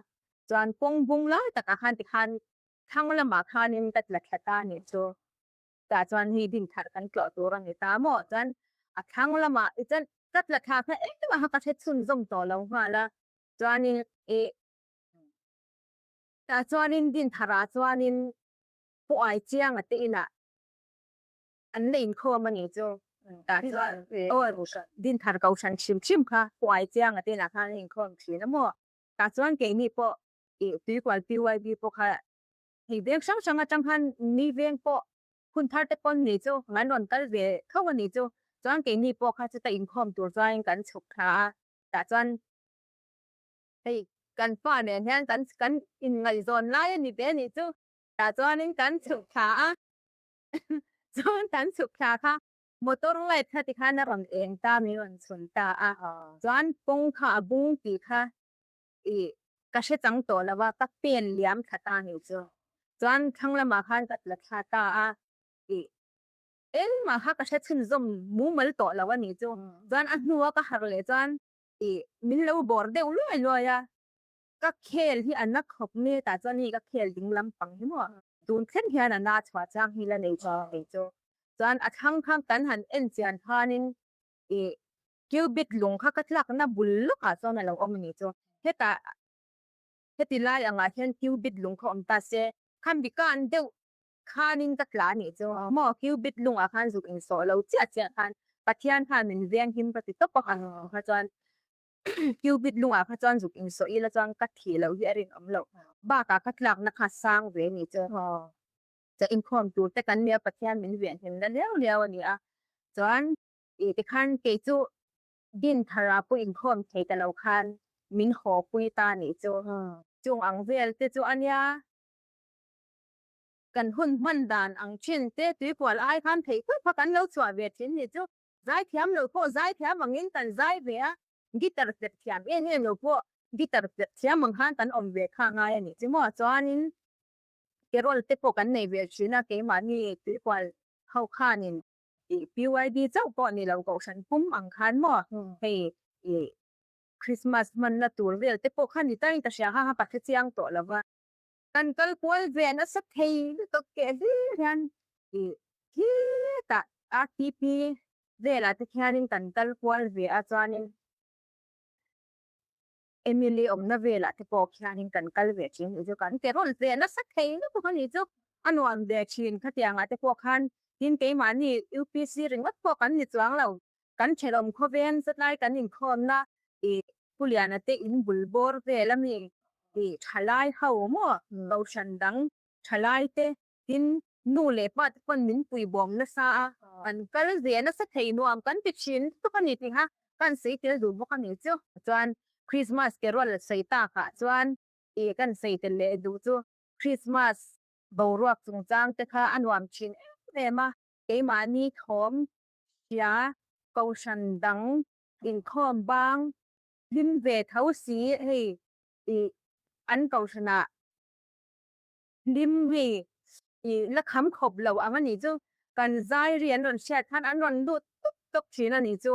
chuan kawng bung lai takah khan tikhan thlang lamah khanin ka tla thla ta nih chu tah chuan hei dinthar kan tlawh tur a ni ta maw chuan a thlang lamah tichuan ka tla thla kha engmah kha ka hre chhunzawm tawh lo nghal a chuanin ih tah chuanin dintharah chuanin pawh ai chiang a te inah an la inkhawm a ni chu tah chuan aw dinthar kohhran hrim hrim kha pawh ai chiang a te inah khan an inkhawm thin a maw tah chuan keini pawh ih tuikual PYB pawh kha hei veng hrang hrang atang khan mi veng pawh hun thar te pawn ni chu an rawn kal ve tho a ni chu chuan keini pawh kha chuta inkhawm tur chuan kan chhuk thla a tah chuan hei kan pa nen hian kan kan inngaihzawn lai a ni ve a ni chu tah chuanin kan chhuk thla a chuan kan chhuk thla kha motor light kha tikhan a rawn eng ta min rawn chhun ta a chuan kawng kha a bung tih kha ih ka hre chang tawh lo a ka pen liam thla ta ni chu chuan thlang lamah khan ka tla thla ta a ih engmah kha ka hre chhunzawm mumal tawh lo a ni chu chuan a hnua ka harh leh chuan ih min lo bawr deuh luai luai a ka khel hi a na khawp nge tah chuan hei ka khel ding lampang hi maw tun thleng hian a na chhuah chang hi la nei thin thei chu chuan a thlang kha kan han en chian khanin ih cubit lung kha ka tlakna bul lawkah chuan a lo awm a ni chu hetah heti lai angah hian cubit lung kha awm ta se khami kan deuh khanin ka tla a nih chu maw cubit lungah khan zuk insawh lo chiah chiah khan Pathian khan min veng him ka ti tawp a kha chuan cubit lungah kha chuan zuk insawh ila chuan ka thih loh hi a rinawm loh bakah ka tlakna kha sang ve a ni chu chuan inkhawm tur te kan nia Pathian min veng him na liau liau a ni a chuan ih tikhan kei chu Dinthara pawh inkhawm thei ta lo khan. min haw pui ta nih chu. Chung ang vel te chu a nia. Kan hun hman dan ang thin te tuikual ai khan theih khawp kha kan lo chhuah ve thin nih chu. Zaithiam lo pawh zaithiam angin kan zai ve a, guitar perh thiam em em lo pawh guitar perh thiam ang khan kan awm ve kha ngai a nih chu maw. Chuanin carol te pawh kan nei ve thin a, keimahni tuikual ho khanin ih PYD chauh pawh ni lo kohhran pum ang khan maw hei ih Christmas hmanna tur vel te pawh kha ni takin ka hria kha kha ka hre chiang tawh lo va. Kan kal kual ve nasa thei lutuk keh hlir hian ih khitah RTP velah te khianin kan kal kual ve a chuanin Emily awmna velah te pawh khianin kan kal ve thin nih chu kan ke rawn ve nasa thei lutuk a nih chu a nuam ve thin khatiangah te pawh khan tin keimahni UPC ringawt pawh kan ni chuang lo kan thenawm khawveng zatlai kan inkhawmna ih Pu Liana te in bul bawr vel a mi ih thalai ho maw kohhran dang thalai te tin nu leh pa te pawn min pui bawm nasa a kan kal ve nasa thei nuam kan ti thin lutuk a ni tih kha kan sawi tel duh bawk a ni chu. Chuan Christmas carol sawi takah chuan ih kan sawi tel leh duh chu Christmas boruak chungchang te kha a nuam thin em em a keimahni thawm hria kohhran dang inkhawm bang hlim ve tho si hei ih an kohhranah hlim hei ih la kham khawp lo ang a nih chu kan zai ri an rawn hriat khan an rawn lut tawp tawp thin a nih chu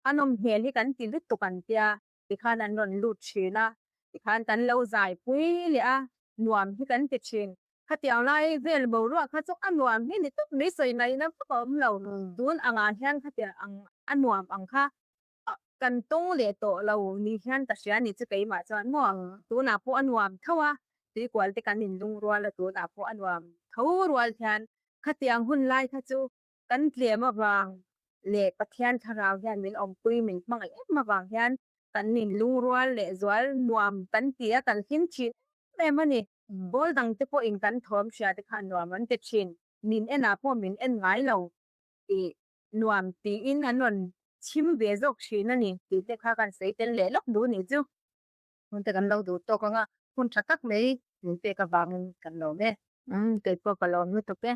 a nawm hmel hi kan ti lutuk an tia tikhan an rawn lut thin a tikhan kan lo zai pui leh a nuam hi kan ti thin. Khatiang lai vel boruak kha chu a nuam hi ni tawp mai sawi ngaihna vak a awm lo. Tun angah hian khatiang ang a nuam ang kha kan tawng leh tawh lo ni hian ka hria ni chu keimah chuan maw tunah pawh a nuam tho a, tuikual te kan inlung rual a tunah pawh a nuam tho rual hian khatiang hun lai kha chu kan tlem avang leh Pathian thlarau hian min awmpui min hmangaih em avang hian kan inlungrual leh zual nuam kan ti a kan hlim thin em em a ni. Ball dang te pawhin kan thawm hria te kha nuam an ti thin. Min enah pawh min en ngai lo tih nuam tiin an rawn chhim ve zawk thin a ni tih te kha kan sawi tel leh lawk duh nih chu. Hun te kan lo duh tawk ang a, hun tha tak mai min pek avangin kan lawm e. Umm keipawh ka lawm lutuk e.